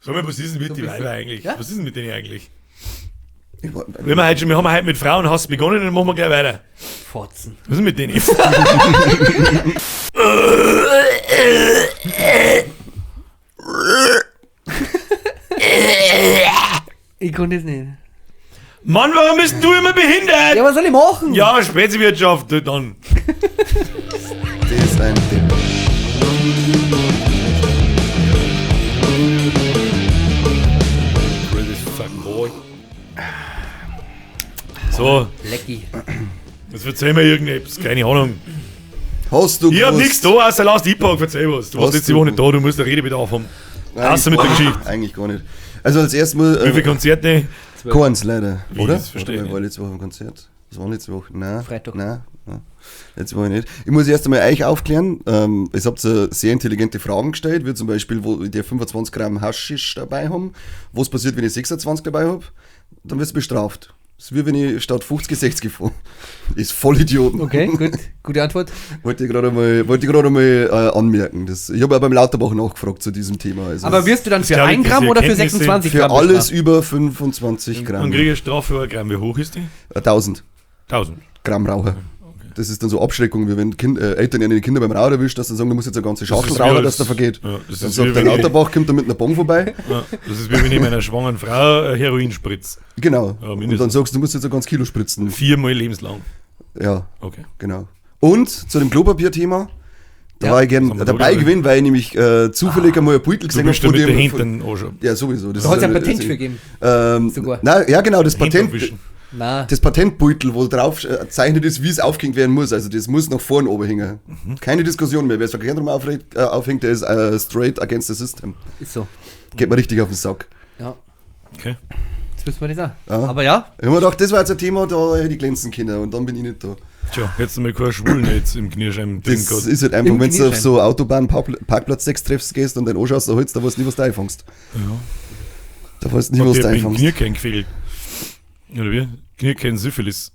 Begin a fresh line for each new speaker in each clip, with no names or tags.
Sag mal, was ist denn mit
So
den
bist du.
Weiber eigentlich?
Ja?
Was ist denn mit denen eigentlich?
Ich war-
Wenn wir, heute schon, wir haben heute mit Frauenhass begonnen, dann machen wir gleich weiter.
Fotzen.
Was ist denn mit denen?
Ich konnte es nicht.
Mann, warum bist du immer behindert?
Ja, was soll ich machen?
Ja, Spätzewirtschaft, dann.
Das ist ein Depp.
Crazy fucking boy. So,
Lecki.
jetzt erzähl mir irgendetwas, keine Ahnung.
Hast du
Ich hab
gewusst-
nichts da, außer Last Epoch, erzähl was. Du warst
Hast
letzte
du
Woche nicht da, du musst eine Redebedarf haben.
Nein,
Außer mit der Geschichte.
Eigentlich gar nicht. Also als erstes mal.
Wie viele Konzerte?
Keins leider,
Wie,
oder?
das verstehe ich
Warte mal,
nicht.
war letzte Woche im Konzert. Was war letzte Woche? Nein.
Freitag.
Nein, nein. Letzte Woche nicht. Ich muss erst einmal euch aufklären. Es habt ihr sehr intelligente Fragen gestellt, wie zum Beispiel, wo die 25 Gramm Haschisch dabei haben. Was passiert, wenn ich 26 dabei habe? Dann wirst du bestraft. Das ist wie wenn ich statt 50 60 fahre. Ist voll Idioten.
Okay, gut. Gute Antwort.
Wollte ich gerade mal, wollte ich gerade mal anmerken. Das, ich habe auch beim Lauterbach nachgefragt zu diesem Thema. Also
Aber wirst du dann
Das
für
glaub ich,
1 Gramm
diese
oder für
Erkenntnisse
26
für
Gramm?
alles
bestraft?
über 25
Dann
Gramm.
krieg ich eine Strafe für ein Gramm. Wie hoch ist die?
1000
1000.
Gramm Raucher. Das ist dann so Abschreckung, wie wenn kind, Eltern ihre Kinder beim Rauchen erwischt, dass sie sagen, du musst jetzt eine ganze Schachtel
ist wie
rauchen,
als-
dass der vergeht.
Ja, das
dann
ist
sagt
wie
der
wenn ich-
Lauterbach, kommt dann mit einer Bon vorbei.
Ja, das ist wie wenn ich meiner schwangeren Frau Heroin spritze.
Genau.
Ja,
und
mindestens.
dann sagst du, du musst jetzt ein ganz Kilo spritzen.
Viermal lebenslang.
Ja,
Okay.
genau. Und zu dem Klopapier-Thema, da
Ja.
war ich gern
Das haben wir
dabei
da
gewesen, weil ich nämlich zufällig einmal ein Beutel
Du
gesehen habe
bist da mit den Händen auch schon.
Ja, sowieso. Das
Da hat es
ist
ein
ja-
Patent für gegeben. Sogar.
Nein, ja, genau, das
Hände
Patent.
abwischen.
Na,
Das Patentbeutel, wo drauf zeichnet ist, wie es aufgehängt werden muss. Also das muss nach vorn oben hängen.
Mhm.
Keine Diskussion mehr. Wer es verkehrt rum aufhängt, der ist straight against the system.
ist so.
Geht mir richtig auf den Sack.
Ja,
Okay.
jetzt wissen wir das auch.
Ja.
Aber ja,
Ich hab mir gedacht, das war jetzt ein Thema, da hätte ich glänzen können und dann bin ich nicht da.
Tja, jetzt einmal kein Schwulen jetzt im Knirschheim drin
Das
gehabt.
ist halt einfach,
Im
wenn du auf
Knirschein.
so Autobahn-Parkplatz 6 treffst gehst und deinen anschaust, da holst, da weißt du nie, was du einfängst.
Ja.
Da weißt du nie,
Hat
was
dir
du
beim
einfängst.
Knirkein gefehlt. Oder wie? Knirkein Syphilis.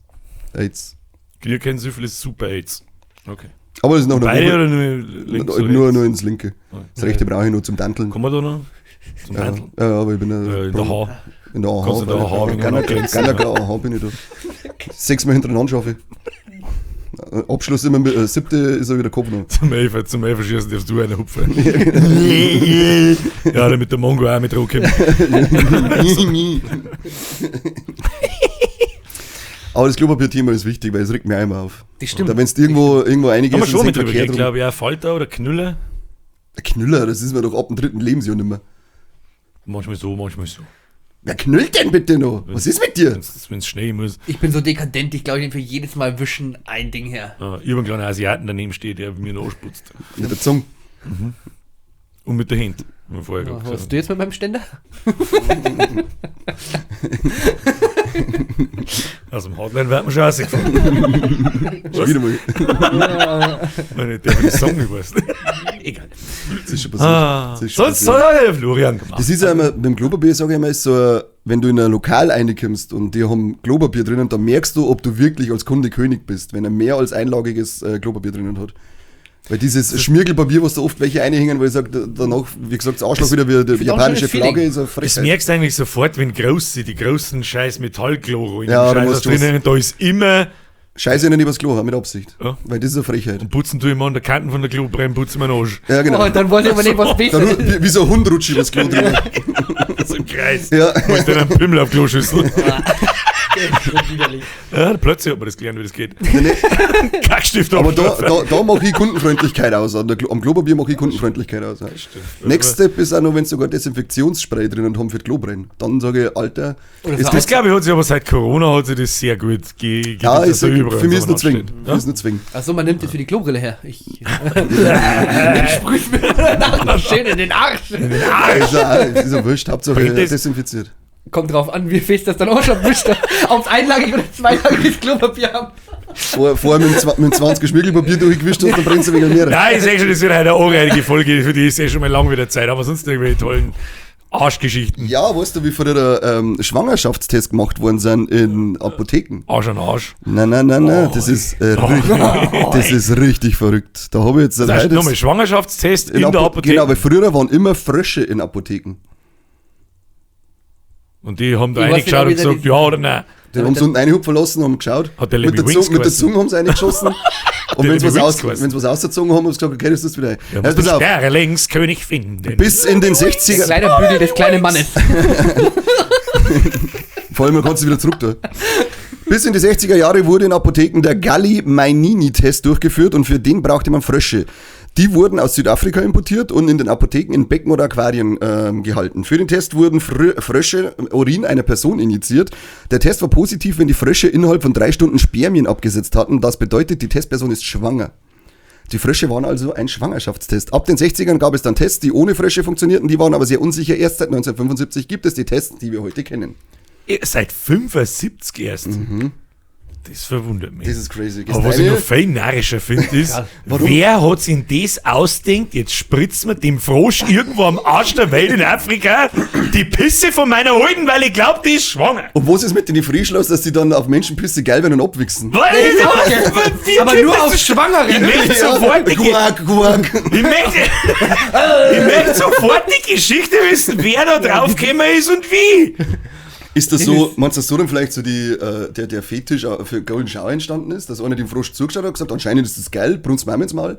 AIDS.
Knirkein Syphilis Super AIDS. Okay.
Aber das ist noch eine
Beide
Woche.
oder nur links? oder
Nur,
rechts?
nur ins Linke. Das rechte brauche ich nur zum Danteln.
Kommen wir da noch? Zum
Ja,
Danteln?
ja, aber ich bin
In der H.
In der AH.
Kannst du in der AH wegen
Ganz
abglänzen,
ganz klar AH bin ich da. Sechsmal hintereinander schaffe ich. Abschluss immer mit, siebte ist er wieder Kopf noch.
Zum Elfer schießen darfst du einen hupfen. Ja, damit der Mongo auch mit rumkommt.
Aber das Klopapier-Thema ist wichtig, weil es regt mir einmal auf.
Das stimmt.
Da, wenn du irgendwo
Haben
einiges
wir schon mit drüber
verkehrt
geredet,
rum.
glaube ich. Ja, Falter oder Knüller.
Knüller, das ist mir doch ab dem dritten Lebensjahr nicht mehr.
Manchmal so, manchmal so.
Wer knüllt denn bitte noch? Was ist mit dir?
Wenn es schnell muss.
ich bin so dekadent, ich glaube, ich nehme für jedes Mal Wischen ein Ding her.
Ja, ich hab einen kleinen Asiaten daneben steht, der mir noch ansputzt.
Mit der Zunge.
Und mit der Hand. Haben wir vorher
Was
gerade
hast
gesagt.
du jetzt mit meinem Ständer?
Aus dem Hotline wird man schon rausgefahren.
Schon wieder mal.
Wenn ich darf nicht sagen, ich weiß nicht. Egal.
Das ist schon passiert.
Ah,
Das ist schon
sonst
passiert.
soll ja der Florian gemacht.
Das ist ja immer, beim Klopapier sage ich immer, ist so, wenn du in ein Lokal reinkommst und die haben Klopapier drinnen, dann merkst du, ob du wirklich als Kunde König bist, wenn er mehr als einlagiges Klopapier drinnen hat. Weil dieses Schmirgelpapier, was da oft welche einhängen, wo ich sage, danach, wie gesagt, das Arschloch wieder wie die
find auch
japanische
ein schönes
Flagge ist eine
Das
Frechheit.
merkst du eigentlich sofort, wenn große, die großen scheiß Metallkloro in
Ja,
dem
da
Scheiß
musst du was-
drinnen, da ist immer,
Scheiße ihnen übers Klo, mit Absicht.
Ja.
Weil das ist eine Frechheit.
und putzen tue ich immer an der Kanten von der Klobrenne, putzen wir den Arsch.
Ja, genau.
Oh, dann weiß ich aber nicht, was
Da,
besser
ru-
ist.
wie so ein Hund rutscht übers Klo drüber.
So im Kreis.
Ja.
Wo ist denn ein Pimmel auf Kloschüssel?
Das ist so widerlich.
Ja, plötzlich hat man das gelernt, wie das geht.
Nee, nee.
Kackstift
Aber da,
abschleifen.
da mache ich Kundenfreundlichkeit aus. Am Klopapier mache ich Kundenfreundlichkeit aus. Ja. Next Step ist auch noch, wenn sie sogar Desinfektionsspray drinnen haben für die Klobrillen. Dann sage ich, Alter,
Oder
ist
so
Das glaube ich, hat sich aber seit Corona hat sich das sehr gut
ja,
dass
ist,
da überall
für mich ist
so
nur zwingen.
ansteht.
Für mich ist nur zwingen.
Achso, man nimmt das für die Klobrille her. Ich, ich sprühe mir danach noch schön in den Arsch.
Ist ja, ist ja wurscht, Hauptsache
Bringt das-
desinfiziert.
Kommt drauf an, wie fest das dann auch schon mischt. Ob es einlagig oder zweilagiges Klopapier haben.
Vorher mit dem 20 Schmirgelpapier durchgewischt hast, dann brennt es wegen mehr.
Nein, ich sehe schon, das wird heute eine anreitige Folge, für die ist eh schon mal lang wieder Zeit. Aber sonst irgendwelche tollen Arschgeschichten.
Ja, weißt du, wie früher Schwangerschaftstests gemacht worden sind in Apotheken?
Arsch an Arsch.
Nein, nein, nein, nein,
Oh.
das ist, richtig, das ist richtig verrückt. Da habe ich jetzt
Das heißt,
heute
nochmal, Schwangerschaftstest in, der Apotheke.
Genau, weil früher waren immer Frösche in Apotheken.
Und die haben da
Ich weiß nicht,
reingeschaut
ob
und
ich da
gesagt,
die-
ja oder nein.
Die haben sie unten reinhupfen lassen und haben geschaut.
Hat der
mit,
Lemmy
der
Wings
Zunge, mit der
geheißen.
Zunge haben sie reingeschossen. Und
Der
wenn sie
Lemmy
was,
Wings
aus,
geheißen.
wenn's was ausgezogen haben, haben sie gesagt, okay, das ist wieder.
Ja,
Ja,
muss
pass
den
auf.
Sperlingskönig finden.
Bis in den 60er.
Kleiner Bügel des kleinen Mannes.
Vor allem, man kannst du wieder zurück da. Bis in die 60er Jahre wurde in Apotheken der Galli-Mainini-Test durchgeführt und für den brauchte man Frösche. Die wurden aus Südafrika importiert und in den Apotheken in Becken oder Aquarien gehalten. Für den Test wurden Frösche Urin einer Person injiziert. Der Test war positiv, wenn die Frösche innerhalb von 3 Stunden Spermien abgesetzt hatten. Das bedeutet, die Testperson ist schwanger. Die Frösche waren also ein Schwangerschaftstest. Ab den 60ern gab es dann Tests, die ohne Frösche funktionierten, die waren aber sehr unsicher. Erst seit 1975 gibt es die Tests, die wir heute kennen.
Seit 75 erst. Das verwundert mich.
Das ist crazy. Gehst
Aber was ich
rein,
noch viel narrischer finde, ist,
Warum?
wer hat sich denn das ausdenkt, jetzt spritzt man dem Frosch irgendwo am Arsch der Welt in Afrika die Pisse von meiner Alten, weil ich glaub, die ist schwanger.
Und was ist mit den Frischlos, dass die dann auf Menschenpisse geil werden und abwichsen?
Weil wie
Aber
kommt
nur
das
auf
zu-
Schwangere.
Ich möchte sofort die,
Guack, guack.
ich möchte sofort die Geschichte wissen, wer da draufgekommen ist und wie.
Ist das so, meinst du, dass so dann vielleicht so die, der Fetisch für Golden Shower entstanden ist, dass einer dem Frosch zugeschaut hat und gesagt, anscheinend ist das geil, brunst mir jetzt mal.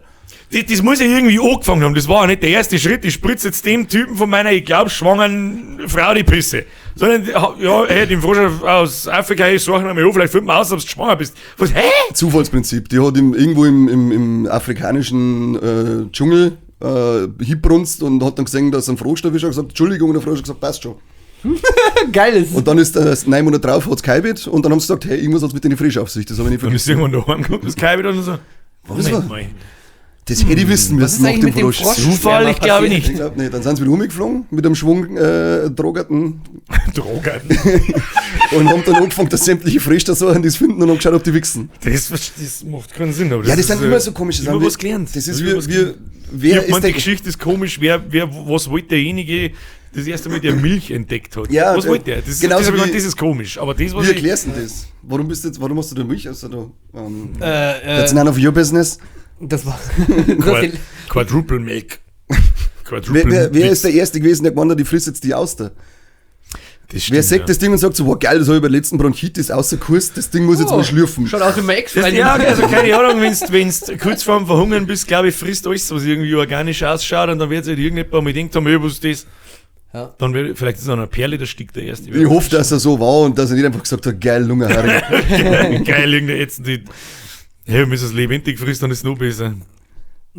Das muss ja irgendwie angefangen haben. Das war ja nicht der erste Schritt. Ich spritze jetzt dem Typen von meiner, ich glaub, schwangeren Frau die Pisse. Sondern, ja, hey, dem Frosch aus Afrika, hey, such ihn mal an, vielleicht findet man aus, ob du schwanger bist. Was, hä?
Zufallsprinzip. Die hat ihm irgendwo im afrikanischen Dschungel hinbrunst und hat dann gesehen, dass ein Frosch da ist und gesagt, Entschuldigung, und der Frosch hat gesagt, passt schon.
Geil ist.
Und dann ist das 9 Monate drauf, hat's geheibet und dann haben sie gesagt, hey, irgendwas hat's mit den Frisch auf sich, das habe ich nicht
Dann ist
vergessen.
irgendwann daheim gekommen, das Kai wieder und so.
Was war?
mal.
Das hätte ich wissen
Was ist
müssen nach
eigentlich
dem
mit dem
Frosch.
Frosch?
Zufall? Ich glaube nicht.
Ich glaub nicht. Dann sind sie wieder rumgeflogen mit einem Schwung Drogerten
Drogen.
und haben dann angefangen, dass sämtliche Frischtersachen das finden und haben geschaut, ob die wichsen.
Das macht keinen Sinn. Aber
Ja, das
ist,
sind immer so komische
Immer
Sachen.
was gelernt.
Das ist
Immer
wie,
was
wie
gelernt.
wer
Ich hab
ist
gemeint,
der
die Geschichte ist komisch, was wollte derjenige das erste Mal, der Milch entdeckt hat?
Ja,
was wollte der? Das,
genauso
das, hab ich gemeint,
wie-
das ist komisch. Aber das, was
Wie
ich,
erklärst du denn das? Warum bist du jetzt, warum hast du da Milch? Also da, that's none of your business.
Das war.
Quadruple Milk. Quadruple
Wer ist der Erste gewesen, der gemeint hat, ich friss jetzt die Auster?
Das stimmt,
Wer sagt
ja.
das Ding und sagt so, wow, geil, das habe ich bei der letzten Bronchitis außer Kurs, das Ding muss jetzt mal schlürfen.
Oh, Schaut aus wie mein ex
Das, ja, also keine Ahnung, wenn's kurz vorm Verhungern bist, glaube ich, frisst alles, was irgendwie organisch ausschaut und dann wird sich halt irgendjemand mal gedacht haben, ey, was ist das?
Ja.
Dann wird, vielleicht ist es noch eine Perle, der stickt der erste.
Ich hoffe, dass er so war und dass er nicht einfach gesagt hat, geil, Lungenhaare.
Geil, irgendeine ätzende. Hey, wir müssen es lebendig frisst, dann ist es noch besser.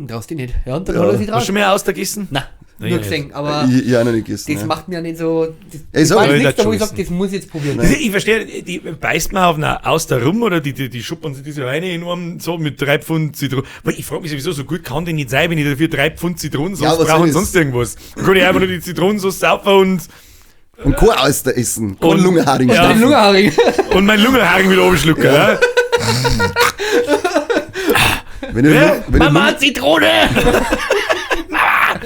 Traust dich nicht. Ja, und dann
Ja.
hat er sich
Hast du
drauf.
schon mehr Auster gegessen?
Nein,
Nein,
nur
ja,
gesehen. Aber
Ich auch noch nicht gegessen.
das
ne.
macht mir ja nicht so. Das,
Ey, sag
war
ich,
jetzt
ich
nichts, da wo ich
würd
sag, das muss ich jetzt probieren.
Das, ich verstehe, die beißt man auf einer Auster rum oder die schuppern sich das ja rein in einem so mit 3 Pfund Zitronen. Weil ich frage mich sowieso, so gut kann die nicht sein, wenn ich dafür 3 Pfund Zitronensauce
Ja, was soll
brauche und
das?
sonst irgendwas. Dann kann ich einfach nur die Zitronensauce saufen und,
Und kein Auster essen, kein
Und-
Lungenharing.
Ja.
Den Lungenharing.
und mein Lungenharing wieder oben schlucken. Ja.
Wenn ihr,
Ja?
wenn ihr
Mama, Zitrone! Mama!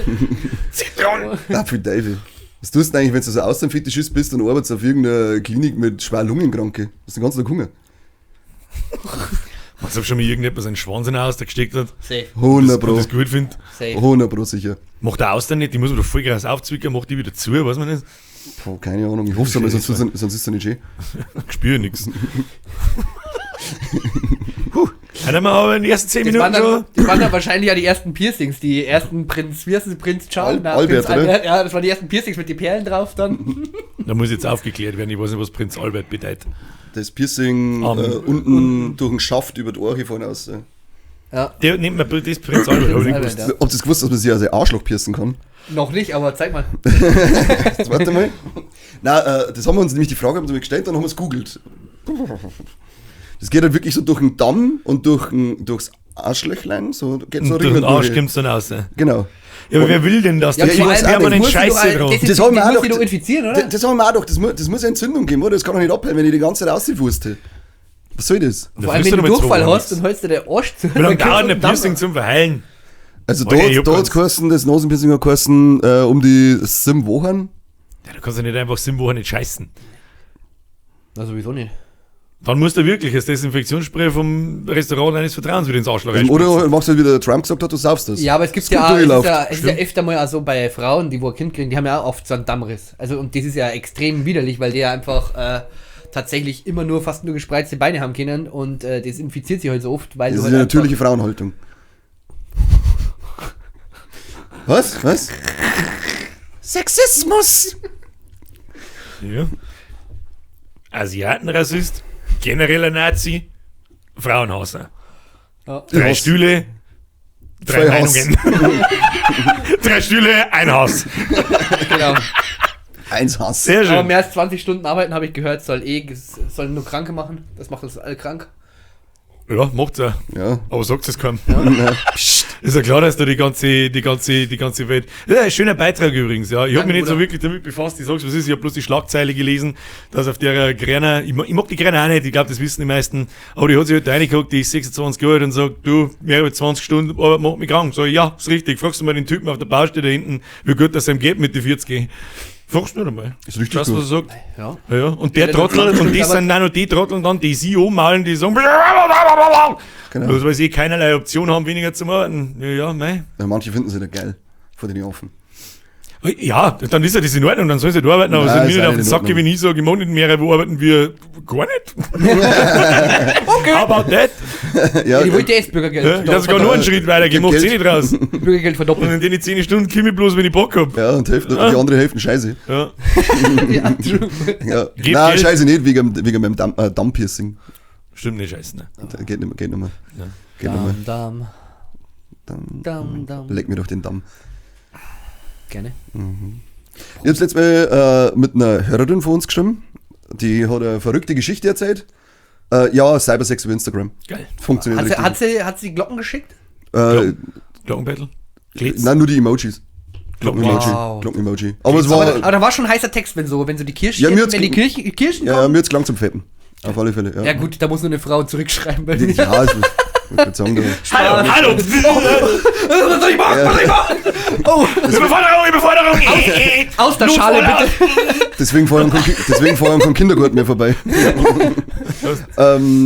Zitrone!
Ah, für Teufel. Was tust du denn eigentlich, wenn du so Austernfetischist bist und arbeitest auf irgendeiner Klinik mit schwer Lungenkranke? Hast du den ganzen Tag Hunger?
Was, ob schon mal irgendjemand seinen Schwanz in eine Auster gesteckt hat?
Safe.
100
Und
Pro.
das gut findet.
Safe.
100 Pro sicher.
Macht der Auster nicht, die muss man doch voll krass aufzwickern, macht die wieder zu, weiß man nicht.
Puh, keine Ahnung, ich hoffe es aber, sonst, sonst ist es nicht schön.
Ich spüre nichts. Puh, dann haben wir aber in den ersten 10
Das
Minuten
waren, dann,
schon.
das waren dann wahrscheinlich ja die ersten Piercings, die ersten Prinz, wie heißt das, Prinz Charles? Na,
Albert,
Prinz
oder?
Albert, ja, das waren die ersten Piercings mit den Perlen drauf dann.
Da muss jetzt aufgeklärt werden, ich weiß nicht, was Prinz Albert bedeutet.
Das Piercing unten durch den Schaft über die Ohren vorne aus.
Ja,
Der nimmt mir das Prinz Albert, hab ich nicht
Albert,
gewusst.
ja.
Habt ihr das gewusst, dass man sich als Arschloch piercen kann?
Noch nicht, aber zeig mal.
Jetzt warte mal. Nein, das haben wir uns nämlich die Frage haben wir uns gestellt, dann haben wir es googelt. Das geht halt wirklich so durch den Damm und durchs Arschlöchlein, so geht so
Und durch den
Ringe
Arsch
durch.
kommt's dann raus. Ja,
Genau.
aber wer will denn das?
Ja,
Da
ich
ist
weiß auch nicht.
permanent
muss dich doch-
Scheiße drauf.
Das,
Das haben wir
das
auch
muss
noch-
dich doch infizieren, oder?
Das haben wir auch gedacht, das muss eine Entzündung geben, oder? Das kann doch nicht abheilen, wenn ich die ganze Zeit rauswurste. Was soll das?
Vor allem, wenn du Durchfall hast und hältst dir den Arsch zu.
Wie lange
dann
dauert
kommst
ein
du dann-
Piercing zum Verheilen?
Also da,
Alter, ich hab
da hat's
ganz-
geheißen, das Nasenpiercing hat geheißen, um die 7 Wochen.
Ja, du kannst ja nicht einfach 7 Wochen nicht scheißen.
Na, sowieso nicht.
Dann musst du wirklich das Desinfektionsspray vom Restaurant deines Vertrauens wieder ins Arschloch reinspritzen.
Oder machst du halt, wie der Trump gesagt hat, du saufst das.
Ja, aber es gibt
Ist gut
ja, es ist
durchgelaufen.
ja, es ist ja öfter mal auch so bei Frauen, die wo ein Kind kriegen, die haben ja auch oft so einen Dammriss. Also, und das ist ja extrem widerlich, weil die ja einfach tatsächlich immer nur fast nur gespreizte Beine haben können und das infiziert sich halt so oft, weil
Das
du
ist
halt
eine natürliche
einfach-
Frauenhaltung. Was? Was? Sexismus!
Ja. Asiatenrassist, genereller Nazi, Frauenhasser.
Ja.
Drei
Hass.
Stühle, drei
Zwei Hass.
Meinungen. 3 Stühle, ein Hass.
Genau.
Eins Hass.
Sehr
Aber
schön.
mehr als 20 Stunden arbeiten, habe ich gehört, soll nur Kranke machen. Das macht uns alle krank.
Ja, macht's ja.
Ja.
Aber sagt es keinem.
Ja.
Ist ja klar, dass da die ganze Welt. Ja, ein schöner Beitrag übrigens, ja. Ich habe mich nicht so
Bruder.
wirklich damit befasst. Ich sag's, was ist, ich habe bloß die Schlagzeile gelesen, dass auf der Grenner, ich mag die Grenner auch nicht, ich glaube, das wissen die meisten, aber die hat sich halt reingeguckt, die ist 26 Jahre alt und sagt, du, mehr als 20 Stunden Arbeit macht mich krank. Sag ich, ja, ist richtig. Fragst du mal den Typen auf der Baustelle da hinten, wie gut das ihm geht mit den 40. Fragst du nicht einmal.
Ist richtig
Schaust,
gut.
was er sagt.
Ja.
Ja, und der
der
Trottel,
Trottel
und das
aber-
sind auch noch die Trotteln dann, die sie ummalen, die sagen,
Genau.
bloß weil sie keinerlei Option haben, weniger zu arbeiten. Ja, ja, mei.
Ja, manche finden sie ja geil. Vor den Affen.
Ja, dann ist ja das in Ordnung, dann sollen sie halt arbeiten, aber
Nein,
sollen
ist
mir nicht
auch
auf den
nicht in
Sack gehen,
Ordnung.
wenn ich sage, ich mag nicht mehr, wo arbeiten wir gar nicht. Okay. How about that?
Ja,
Ich wollte erst Bürgergeld.
Ja, ich habe sogar nur einen Schritt weiter gemacht,
Geld.
eh nicht raus.
Bürgergeld
Und
verdoppeln.
in den 10 Stunden komme ich bloß, wenn ich Bock hab.
ja, und Hälfte, die andere Hälfte Scheiße.
Ja.
Ja, true.
Ja.
Gib
Nein,
Geld.
Scheiße nicht, wegen meinem Damm-Piercing.
Stimmt nicht, scheiße. Ne?
Geht nicht mehr, geht nicht mehr. Geht nicht mehr.
Dam,
Damm.
dam, dam, dam.
Leck mir doch den Damm.
Gerne.
Ich hab's letztes Mal mit einer Hörerin von uns geschrieben. Die hat eine verrückte Geschichte erzählt. Ja, Cybersex über Instagram.
Geil.
Funktioniert
Hat sie,
richtig.
hat sie Glocken geschickt?
Glockenbattle? Glitz?
Nein, nur die Emojis.
Glocken-Emoji.
Wow.
Glocken-Emoji. Aber es war.
Aber da war schon ein heißer Text, wenn so die Kirschen,
Ja, mir hat's
wenn die Kirschen
ja,
kommen.
mir hat's gelangt zum Fetten. Auf alle Fälle. Ja,
Ja gut, da muss nur eine Frau zurückschreiben bei mir.
Ja, ich wollte sagen, da,
Hallo, hallo!
Was soll ich machen? Was soll ich machen? Oh,
Überforderung, Überforderung!
aus der Schale bitte.
deswegen fahren wir vom Kindergarten mehr vorbei.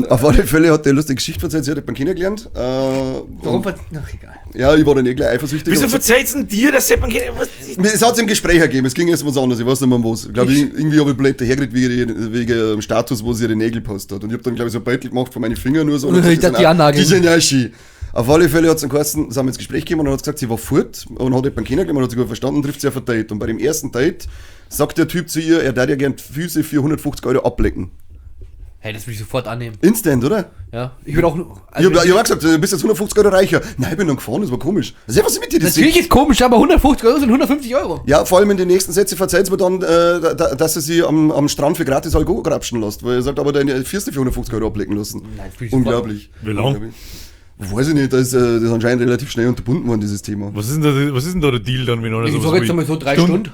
Auf alle Fälle hat die eine lustige Geschichte erzählt. Sie hat beim kennengelernt.
Warum? Ach, egal.
Ja, ich war dann eh gleich eifersüchtig.
Wieso
Und-
verzeihst denn dir, dass Sepp was?
Es hat es im Gespräch ergeben, es ging erst um was anderes, ich weiß nicht mehr um was. Ich glaube, irgendwie habe ich blöd dahergeredet wegen dem Status, wo sie ihre Nägel postet hat. Und ich habe dann, glaube ich, so ein Beutel gemacht von meinen Fingern nur so. Und
Ich dachte, die annageln.
Die sind ja schön. Auf alle Fälle hat es dann geheißen, sind wir ins Gespräch gekommen und hat gesagt, sie war fort und hat jemanden kennengelernt und hat sich gut verstanden, trifft sie auf ein Date. Und bei dem ersten Date sagt der Typ zu ihr, er darf ja gern die Füße für 150 Euro ablecken.
Hey, das will ich sofort annehmen.
Instant, oder?
Ja, ich würde auch. Also,
Ich hab auch gesagt, du bist jetzt 150 Euro reicher. Nein, ich bin dann gefahren, das war komisch. Also, was ist mit dir? Das
natürlich ist komisch, aber 150 Euro sind 150 Euro.
Ja, vor allem in den nächsten Sätzen verzeiht mir dann, dass sie sie am Strand für gratis Alkohol grapschen lässt, weil er sagt, aber deine Fürste für 150 Euro ablecken lassen.
Nein, das will ich
Unglaublich.
Wie lang?
Unglaublich. Weiß ich nicht, das ist anscheinend relativ schnell unterbunden worden, dieses Thema.
Was ist denn da der Deal dann, wenn einer
Ich
sowas
sag jetzt
will?
einmal so 3 Stunden.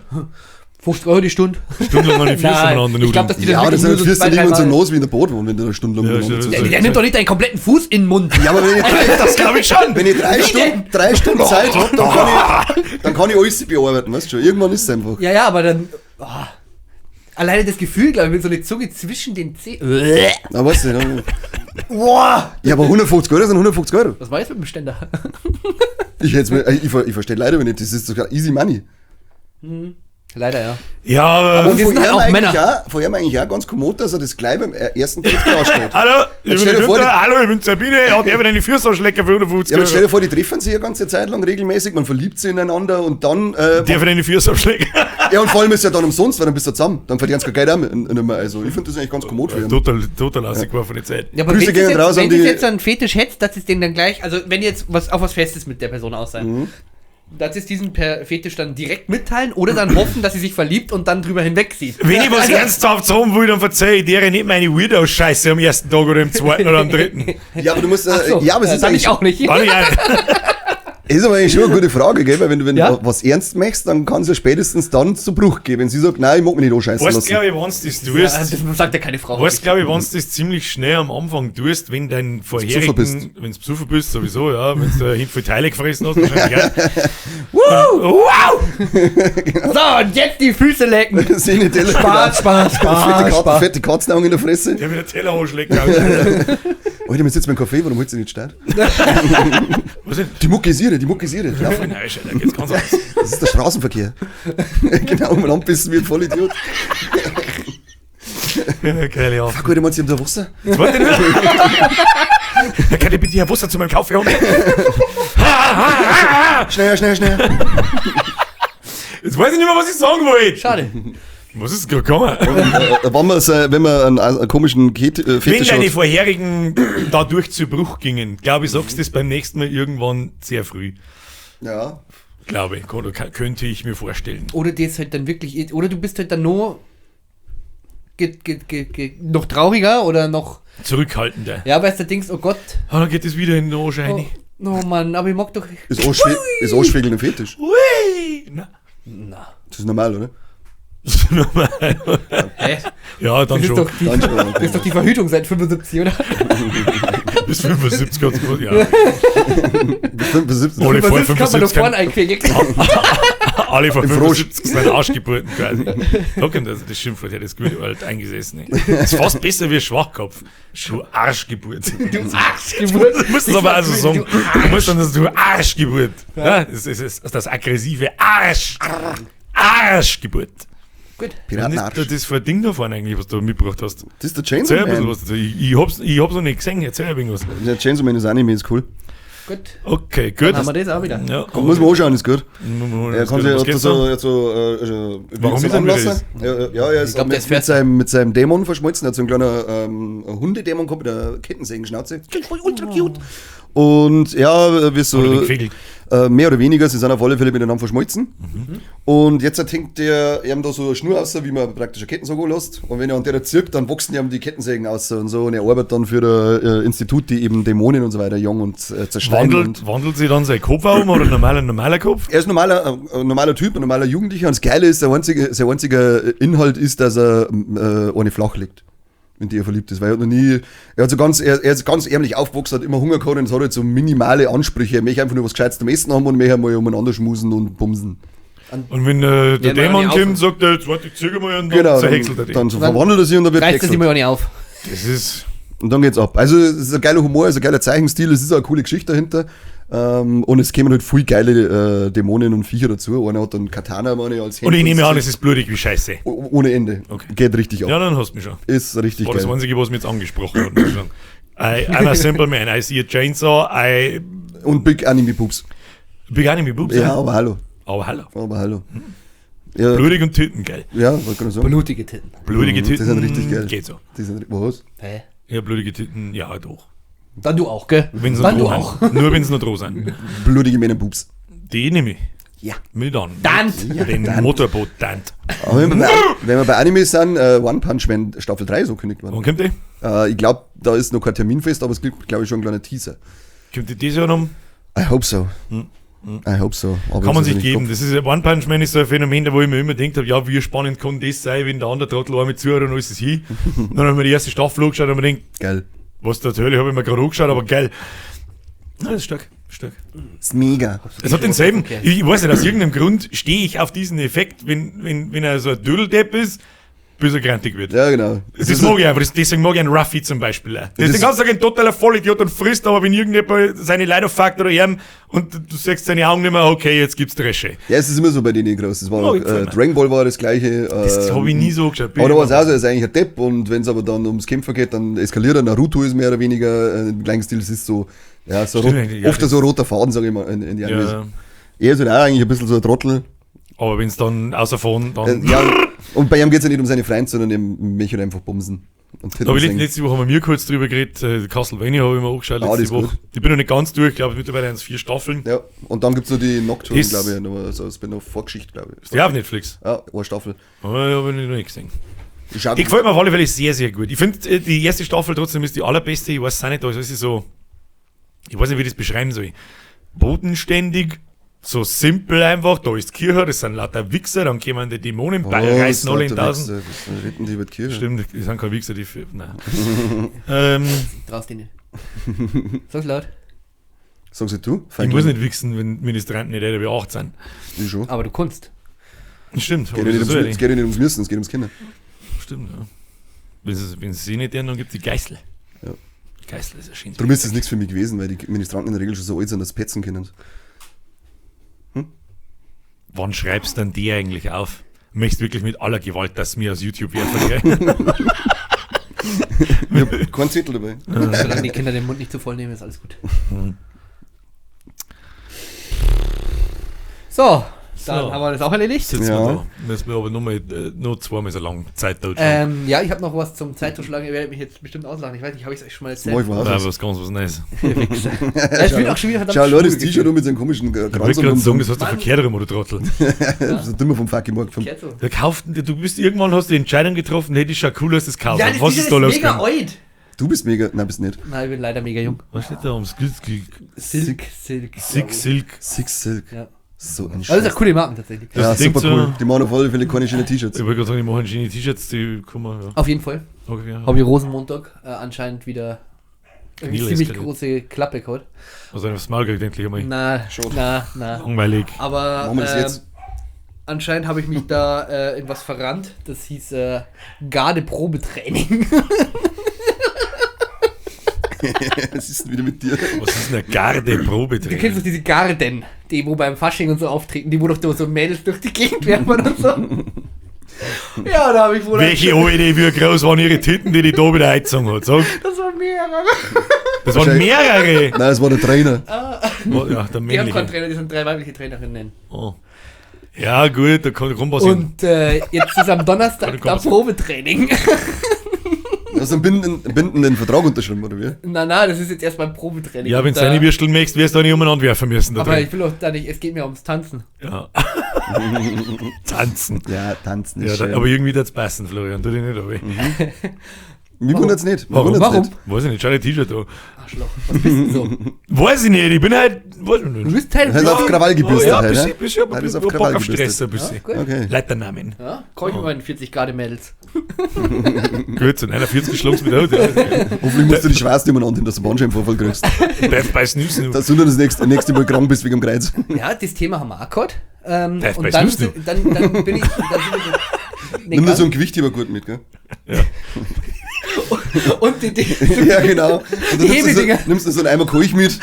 50 Euro die Stunde.
Stundenlang an die Füße
Nein,
miteinander
ich glaub, dass die das
Ja,
wirklich
das sind
nur so
Fürste
zwei,
nicht mehr so
dreimal-
nass wie in der Boot wohnen, wenn du da stundenlang
Ja,
miteinander
stimmt.
sitzt.
Der nimmt doch nicht deinen kompletten Fuß in den Mund.
Ja, aber wenn ich
Das glaube ich schon.
wenn ich drei Stunden Zeit hab, dann kann ich alles bearbeiten, weißt du schon. Irgendwann ist es einfach.
Ja, ja, aber dann. Oh. Alleine das Gefühl, glaube ich, mit so einer Zunge zwischen den Zehen.
Na, weißt du nicht.
Boah!
Ja, aber 150 Euro sind 150 Euro.
Was war jetzt mit dem Ständer?
Ich, hätt's mir, ich, ich verstehe leider nicht, das ist sogar easy money.
Leider, ja.
Ja, aber.
Und wir
von
sind halt
ihm
auch
eigentlich
Männer.
Auch, von ihm eigentlich auch ganz kommod, dass er das gleich beim ersten Date klarstellt.
Hallo, ich
Jetzt
bin
stell
der
dir vor,
Günther, hallo, ich bin Sabine, ja, der wird eine Füße anschlecken für 150
Ja, aber
Euro.
stell dir vor, die treffen sich ja ganze Zeit lang regelmäßig, man verliebt sich ineinander und dann.
Der wird eine Füße abschlecken.
Ja, und vor allem ist ja dann umsonst, weil dann bist du zusammen. Dann verdienst du kein Geld auch nicht mehr. Also, ich finde das eigentlich ganz kommod für ihn.
Total, total ausgeworfene Zeit.
Ja, aber
Grüße
wenn
gehen
du jetzt,
raus an
wenn du
die-
jetzt einen Fetisch hättest, dass es den dann gleich, also wenn jetzt was auf was Festes mit der Person aus sein, dass es diesen per Fetisch dann direkt mitteilen oder dann hoffen, dass sie sich verliebt und dann drüber hinwegsieht.
Wenn ich was ernsthaft haben will, dann verzeih ich dir nicht meine Weirdo-Scheiße am ersten Tag oder im zweiten oder am dritten.
Ja, aber du musst.
Ach so,
ja, aber es ist
dann
eigentlich
ich auch nicht.
Kann ich auch nicht.
Ist aber eigentlich schon eine gute Frage, gell? Weil wenn du
Ja.
was ernst machst, dann kann es ja spätestens dann zu Bruch gehen. Wenn sie sagt, nein, ich mag mich nicht anscheißen
Weißt,
lassen.
glaube ich, wenn du das
Ja,
tust,
das sagt ja keine Frau.
weißt, glaube ich, wenn du das ziemlich schnell am Anfang tust, wenn dein
besoffen bist.
vorherigen, wenn du besoffen bist, sowieso, ja, wenn du hin viel Teile gefressen hast, wahrscheinlich auch. Wow!
So, und jetzt die Füße lecken.
Seine Teller
Spaß, Spaß,
Fette,
Spaß,
Katzen,
Spaß.
fette Katzenaugen in der Fresse.
Der mit der Teller anschlägt. Alter.
Alter, wir sitzen beim Café, warum holst du nicht statt?
Was denn?
Die Mucke ist ihre, die Mucke ist ihre. Ja,
Nein, Alter, da geht's ganz anders.
das ist der Straßenverkehr. Genau, umeinander bissen wie ein Vollidiot.
Ja, geil, ja.
Fuck, Alter, meinst du, ich hab da Wasser?
Jetzt wollte ich nicht. Da kann ich bitte hier Wasser zu meinem Kaffee holen.
Schneller, schneller, schneller.
Jetzt weiß ich nicht mehr, was ich sagen wollte.
Schade.
Was ist denn gekommen?
Wenn man einen komischen
Wenn
Fetisch
deine
hat.
vorherigen dadurch zu Bruch gingen, glaube ich, sagst du das beim nächsten Mal irgendwann sehr früh.
Ja.
Glaube ich, könnte ich mir vorstellen.
Oder dir ist halt dann wirklich, oder du bist halt dann nur noch trauriger oder noch,
Zurückhaltender.
ja, weißt du, denkst, oh Gott,
Ah, dann geht es wieder in den Arsch
oh,
rein.
oh Mann, aber ich mag doch,
Ist Arschschwägeln ein Fetisch?
Ui! Na,
na,
Das ist normal, oder?
das ist normal.
hä?
Ja, dann
Das ist,
schon.
doch die,
Dann schon, okay.
das ist doch die Verhütung seit 75, oder?
Bis 75 hat's gut, ja.
Bis 75.
Alle vor
75 kann man doch
75
vorne einkriegen.
Alle vor
Im Frosch.
75 sind Arschgeburten quasi. Da kommt also das Schimpfwort her, das gut alt eingesessen. Das ist fast besser wie Schwachkopf. Du Arschgeburt.
Du Arschgeburt.
Du musst es aber also sagen. Du musst dann das du Arschgeburt. Ja, das ist das aggressive Arsch. Arschgeburt.
Gut.
Was ist
Piratenarsch.
das das für ein Ding da vorne eigentlich, was du mitgebracht hast?
Das ist der Chainsaw
Erzähl ein bisschen
Man.
was dazu. Ich hab's noch nicht gesehen. Erzähl ein wenig was.
Der Chainsaw Man ist Anime, ist cool.
Gut.
Okay, gut.
Dann haben wir das auch wieder.
Ja,
Muss man anschauen, ist gut. Er kann sich
Was
hat
geht's
so,
da?
er hat so,
Warum
so
ist er wieder
Anlasser. Ja, er ist
glaub, der
mit,
ist fertig.
mit seinem Dämon verschmolzen. Er hat so einen kleinen Hundedämon gehabt mit einer Kettensägenschnauze. Ultra cute. Und ja, wie so.
Oder den gefegelt.
Mehr oder weniger, sie sind auf alle Fälle miteinander verschmolzen.
Mhm.
Und jetzt hängt der ihm da so eine Schnur aus, wie man praktisch eine Kettensäge lässt. Und wenn er an der zirkt, dann wachsen ihm die Kettensägen aus und so. Und er arbeitet dann für ein Institut, die eben Dämonen und so weiter jung und zerschneiden. Und
Wandelt sich dann sein Kopf auch um oder normaler Kopf?
er ist ein normaler Typ, ein normaler Jugendlicher. Und das Geile ist, sein einziger Inhalt ist, dass er eine flach liegt, in die er verliebt ist. Weil er hat noch nie, er hat so ganz, er ist ganz ärmlich aufgewachsen, hat immer Hunger gehabt und hat halt so minimale Ansprüche. Er möchte einfach nur was Gescheites zum Essen haben und möchte mal umeinander schmusen und bumsen.
Und wenn der
Ja,
Dämon
auf.
kommt, sagt er, jetzt warte, ich züge mal und dann
Genau,
zerhäckselt er
dann,
den.
dann so verwandelt er sich und dann wird
Reißt das
gehäckselt.
immer auch nicht auf.
Das ist.
Und dann geht's ab. Also es ist ein geiler Humor, es ist ein geiler Zeichenstil, es ist auch eine coole Geschichte dahinter. Und es kämen halt viel geile Dämonen und Viecher dazu. Einer hat dann Katana, meine ich, als
Und ich
Händler.
nehme an, es ist blutig wie Scheiße.
Ohne Ende.
Okay.
Geht richtig ab.
Ja, dann hast du mich schon.
Ist richtig
War das
geil.
Einzige, was mich jetzt angesprochen hat, muss ich sagen. I'm a simple man. I see a chainsaw, I.
Und Big Anime Boobs.
Big Anime Boobs.
Ja, aber hallo.
Aber hallo.
Aber hallo. Ja,
Blutig und Titten, geil.
ja, wollte gerade sagen.
Blutige Titten.
Blutige
Die
Titten.
sind richtig geil.
Geht so.
Die sind, was?
Hä?
Ja, blutige Titten, ja, doch.
Dann du auch, gell?
Wenn sie
Dann
noch
du
droh
auch.
sind. Nur wenn sie noch droh sind.
Blutige Männer Boobs.
Die nehme ich.
Ja.
Mit an.
Dant.
Den Motorboot Dant.
Aber wenn wir bei Anime sind, One Punch Man Staffel 3 ist angekündigt worden.
Wann kommt die?
Ich glaube, da ist noch kein Termin fest, aber es gibt, glaube ich, schon einen kleinen Teaser.
Kommt die dieses Jahr noch?
I hope so. I hope so. Aber
Kann man
das
sich
ist nicht
geben.
Kopf.
Das ist One Punch Man ist so ein Phänomen, da wo ich mir immer gedacht habe, ja, wie spannend kann das sein, wenn der andere Trottel einmal zuhört und alles ist hin. Dann haben wir die erste Staffel angeschaut und mir gedacht,
Geil.
was der Hölle habe ich mir gerade angeschaut, aber geil. Na, das ist stark, stark.
Ist mega.
Es hat denselben,
Okay.
ich weiß nicht, aus irgendeinem Grund stehe ich auf diesen Effekt, wenn er so ein Dödeldepp ist, bis er grantig wird.
Ja, genau.
Das mag ich einfach, deswegen mag ich einen Ruffy zum Beispiel. Auch. Der ist
Das
den ganzen Tag ein totaler Vollidiot und frisst, aber wenn irgendjemand seine Leute fuckt oder ihm und du siehst seine Augen nicht mehr, okay, jetzt gibt's Dresche.
Ja, es ist immer so bei denen groß. Das war
Oh,
auch,
ich gefällt mir.
Dragon Ball war das gleiche.
Das habe ich nie so geschaut.
Aber da war es auch so, er ist eigentlich ein Depp und wenn es aber dann ums Kämpfen geht, dann eskaliert er. Naruto ist mehr oder weniger im gleichen Stil. Es ist so, ja, so
Stimmt
rot,
eigentlich, ja,
oft
das-
so roter Faden, sage ich mal, in die Animes.
Ja,
Er ist halt auch eigentlich ein bisschen so ein Trottel.
aber wenn's dann außer fahren, dann.
Ja, und bei ihm geht es ja nicht um seine Freunde, sondern er möchte halt einfach bumsen. Und
Da habe ich
Titten singen.
letzte Woche haben wir mir kurz drüber geredet, Castlevania habe ich mir angeschaut
Ah,
letzte
die ist
Woche.
gut.
Die bin noch nicht ganz durch, ich glaube mittlerweile sind es 4 Staffeln.
Ja, und dann gibt es noch die Nocturne,
Das-
glaube ich, noch so Spin-off-Vorgeschichte, glaube ich.
Ist die auch auf Netflix?
Ja, eine Staffel.
Aber habe ich noch nicht gesehen.
Ich schau,
Die gefällt mir auf alle Fälle sehr, sehr gut. Ich finde, die erste Staffel trotzdem ist die allerbeste. Ich weiß es auch nicht, da ist alles so. Ich weiß nicht, wie ich das beschreiben soll. bodenständig, so simpel einfach. Da ist Kirche, das sind lauter Wichser, dann kommen die Dämonen, reißen alle in tausend.
Was reden die über die Kirche?
Stimmt, die sind keine Wichser, die. Nein.
Traust dich nicht. Sag's laut.
Sag's nicht du?
Ich muss nicht wichsen, wenn Ministranten nicht älter wie 18.
Ich schon.
Aber du kannst.
Stimmt,
Geht ja nicht ums, es geht ja nicht ums Müssen, es geht ums Kinder.
Stimmt, ja. Wenn sie nicht tun, dann gibt es die Geißel.
Ja.
Geißel ist ein schönes
Darum ist das nichts für mich gewesen, weil die Ministranten in der Regel schon so alt sind, dass sie petzen können.
Wann schreibst denn die eigentlich auf? Möchtest wirklich mit aller Gewalt, dass mir aus YouTube werfen, gell?
Ich hab keinen Zettel dabei.
Solange die Kinder den Mund nicht zu voll nehmen, ist alles gut. So, dann
So.
haben wir das auch erledigt.
Sitzen
Ja.
wir da. Müssen wir aber nur zweimal so lange Zeit totschlagen.
Ja, ich habe noch was zum Zeittotschlagen. Ihr werdet mich jetzt bestimmt auslachen. Ich weiß nicht, habe ich es euch schon mal
Das mach
erzählt?
ich woanders.
Nein, was ganz was Neues.
Ihr Wichser. Ja, ich bin auch schon wieder verdammt
Schau, Leute, das
schwul
T-Shirt um mit seinem komischen
Ich
Kranz
wollte gerade
und
sagen, das hast du verkehrt rum, oder Trottel.
Das ist dümmer vom fucking Markt. Vom
Verkehrt so.
Da kauften die, du bist irgendwann hast du die Entscheidung getroffen, hey, das schaut cool aus, das kaufen.
Ja, das
was
T-Shirt
ist da
ist mega
losgegangen?
alt.
Du bist mega. Nein, bist nicht.
Nein, ich bin leider mega jung.
Was steht da ums Silk,
Silk, Silk.
Silk, Silk.
Six Silk.
Ja.
So ein
Aber das
Scheiß.
ist eine coole Marken tatsächlich.
Das
Ja,
Ding
super
so-
cool. Die machen auf alle Fälle keine schönen T-Shirts.
Ich wollte gerade sagen, die machen schöne T-Shirts, die kommen, ja.
Auf jeden Fall.
Okay, ja.
Habe ich Rosenmontag anscheinend wieder eine
Knie
ziemlich
eskaliert.
große Klappe gehabt.
Also aufs Maul gekriegt, endlich einmal.
Na,
Schon.
na, na.
Langweilig.
Aber
Machen wir das jetzt?
anscheinend habe ich mich da in was verrannt. Das hieß Gardeprobetraining.
Was ist denn wieder mit dir?
Was ist denn eine Gardeprobe
Du kennst doch diese Garden, die wo beim Fasching und so auftreten, die wo doch so Mädels durch die Gegend werfen und so. Ja, da habe ich wohl.
Welche alte, wie groß waren ihre Titten, die die da wieder eingezogen hat? Sag,
Das waren mehrere.
das waren mehrere.
Nein, es war der Trainer.
Ja, der
Die haben
männliche.
keinen Trainer, die sind drei weibliche Trainerinnen.
Oh. Ja, gut, da kann was hin.
Und jetzt ist am Donnerstag
Kann
da
passieren.
Probetraining.
Hast du einen bindenden Vertrag unterschrieben, oder wie?
Na, na, das ist jetzt erstmal ein Probetraining.
Ja, wenn
Und
du
da-
seine Würstel möchtest, wirst du auch nicht umeinander werfen müssen. Da
Aber
drin.
ich will auch da nicht, es geht mir ums Tanzen.
Ja. Tanzen.
Ja, tanzen
Ja,
ist
da,
schön.
aber irgendwie wird's passen, Florian. Tu dich nicht, aber.
Mir wundert's nicht. Mir
Warum?
wundert's
Warum?
nicht.
Weiß ich nicht, schau dir T-Shirt an.
Arschloch, was bist du denn so?
Weiß ich nicht, ich bin halt. Weiß ich
Du
nicht.
bist Teil
Halt auf Krawall gebürstet,
ja,
halt,
ein bisschen,
ne?
bisschen, aber
Halt ist auf
Bock
Krawall
auf Stress
gebürstet.
ein bisschen.
Gut.
Okay.
Leiternamen.
Ja, komm ich mit meinen 40 Grad Mädels.
Gut, so 49 schlagst mit out. Ja.
Hoffentlich musst du die Schweiß nicht umeinander hin, dass du einen Bandscheibenvorfall kriegst.
Death by Snooze.
Dass du dann das nächste Mal krank bist wegen dem Kreuz.
Ja, das Thema haben wir auch gehabt.
Death by
Und dann,
Snooze.
dann bin ich. Dann sind wir, nee,
Nimm dir so
ganz-
ein Gewichthebergurt mit, gell?
Ja.
und die,
Ja, genau. Und dann
Die
nimmst du,
Hebedinger.
so, nimmst du so einen Eimer Kalk mit.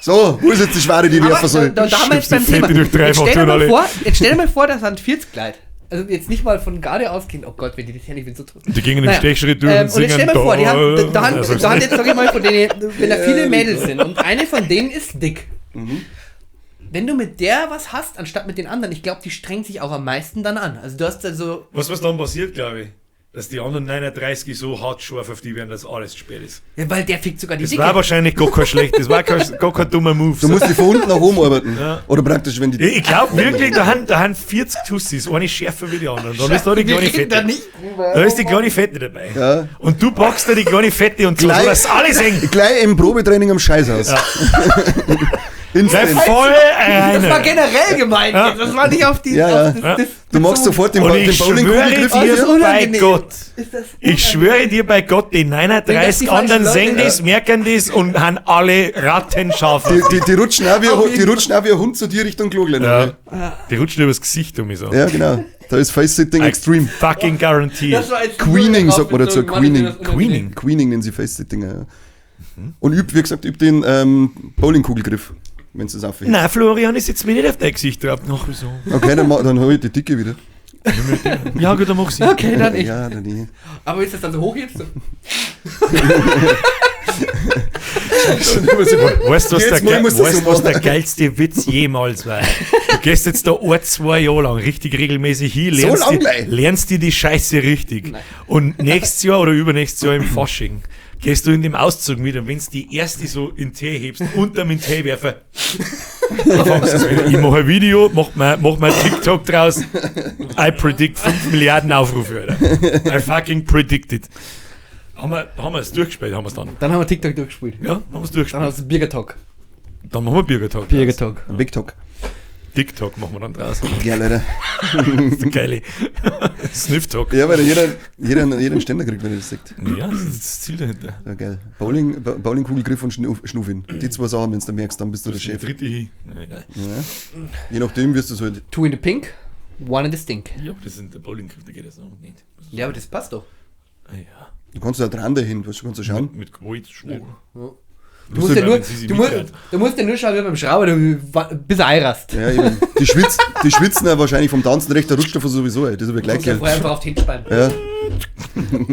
So, wo ist jetzt die Schwere, die ich werfen
Aber
soll?
da haben wir jetzt
Stirbst
beim
die
Thema.
Fette durch
Jetzt stell dir
dreifach
mal
tun,
vor, jetzt stell dir mal vor, das sind 40 Leute. Also jetzt nicht mal von Garde ausgehend. Oh Gott, wenn die das ja nicht, bin so tot.
Die gingen im Stechschritt durch und
Und jetzt stell
singen
dir mal vor, die haben, da, da, haben,
Also,
da haben jetzt, sag ich mal, von denen, wenn da viele Mädels sind und eine von denen ist dick. Wenn du mit der was hast, anstatt mit den anderen, ich glaube, die strengt sich auch am meisten dann an. Also du hast also
Was, was dann passiert, glaube ich? Dass die anderen 39 so hart scharf auf die werden, dass alles zu spät ist.
Ja, weil der fickt sogar die
Das
Dicke.
war wahrscheinlich gar kein schlecht, das war gar kein dummer Move.
Du musst dich von unten nach oben arbeiten. Oder praktisch, wenn die.
Ich glaube wirklich, da haben 40 Tussis, eine schärfer wie die anderen. Dann ist da die
Wir
kleine
reden da
Fette.
nicht drüber.
Da ist die kleine Fette dabei.
Ja.
Und du packst da die kleine Fette und so,
Gleich-
so dass alle sehen.
Gleich im Probetraining am Scheißhaus.
Gleich
Instant.
voll rein.
Das war generell gemeint.
Ja.
jetzt. Das war nicht auf die.
Ja, ja.
Auf das, das,
Du machst sofort den,
Und
den
ich schwöre
Bowlingkugelgriff
dir
Das ist
hier.
bei
unangenehm.
Gott.
Ist das
Ich schwöre dir bei Gott, die
Wenn das
39
die falschen
anderen
Leute
sehen das, merken das und haben alle Rattenscharf.
Die rutschen auch wie,
Auf
ein- die
jeden
rutschen auch wie ein Hund zu dir Richtung Kloglein.
Ja. Die rutschen übers Gesicht um mich so.
Ja, genau. Da ist Face-Sitting
I
Extreme.
Fucking guarantee.
Das war jetzt
Queening,
nur
sagt man dazu,
darauf bezogen. Mann,
Queening.
ist mir das unangenehm.
Queening.
Queening nennen sie Face-Sitting. Ja. Und übt, wie gesagt, übt den Bowlingkugelgriff, wenn du das aufhebst.
Nein, Florian ist jetzt mir nicht auf dein Gesicht drauf. Ach, wieso?
Okay, dann hol ich die Dicke wieder.
Ja, gut, dann mach sie.
Okay, dann ich.
Ja, dann ich.
Aber ist das dann so hoch jetzt?
Weißt du, was,
Jedes
der,
Mal musst du
weißt,
so
was der
machen.
geilste Witz jemals war? Du gehst jetzt da ein, zwei Jahre lang richtig regelmäßig hin,
So
lernst,
lang
die,
gleich?
lernst dir die Scheiße richtig.
Nein.
Und nächstes Jahr oder übernächstes Jahr im Fasching gehst du in dem Auszug mit und wenn du die erste so in den Tee hebst, unterm in den Teewerfer, dann fangst du es wieder. Ich mache ein Video, mach mal TikTok draus. I predict 5 Milliarden Aufrufe, Alter. I fucking predict it. Haben wir es durchgespielt, haben wir es dann.
Dann haben wir TikTok durchgespielt.
Ja, haben wir es
Dann
durchgespielt.
haben wir Birger Talk.
Dann machen wir Bürgertag.
Bürgertag.
Wegtag.
TikTok machen wir dann draußen.
Ja, leider.
Das ist eine geile Sniff-Talk.
Ja, weil jeder einen Ständer kriegt, wenn er das sagt.
Ja, das ist das Ziel dahinter.
Ja, geil. Bowling, Bowlingkugelgriff und Schnuffin. Die zwei Sachen, wenn du merkst, dann bist du der
Die
Chef.
dritte hin. Na, egal.
Ja. Je nachdem wirst du es halt.
Two in the pink, one in the stink.
Ja, aber das sind der Bowlinggriff, da geht das noch nicht.
Ja, aber das passt doch.
Ah, ja.
Du kannst ja dran dahin, weißt du, kannst du schauen.
Mit Gewalt schon.
Ja. Du musst ja nur, du musst ja nur schauen, wie beim Schrauber, du bis er einrast.
Ja, eben. Die schwitzen ja wahrscheinlich vom Tanzen recht, der rutscht davon sowieso, ey. Das ist aber gleich
Du musst ja
Geld.
vorher einfach auf die Hände speien.
Ja.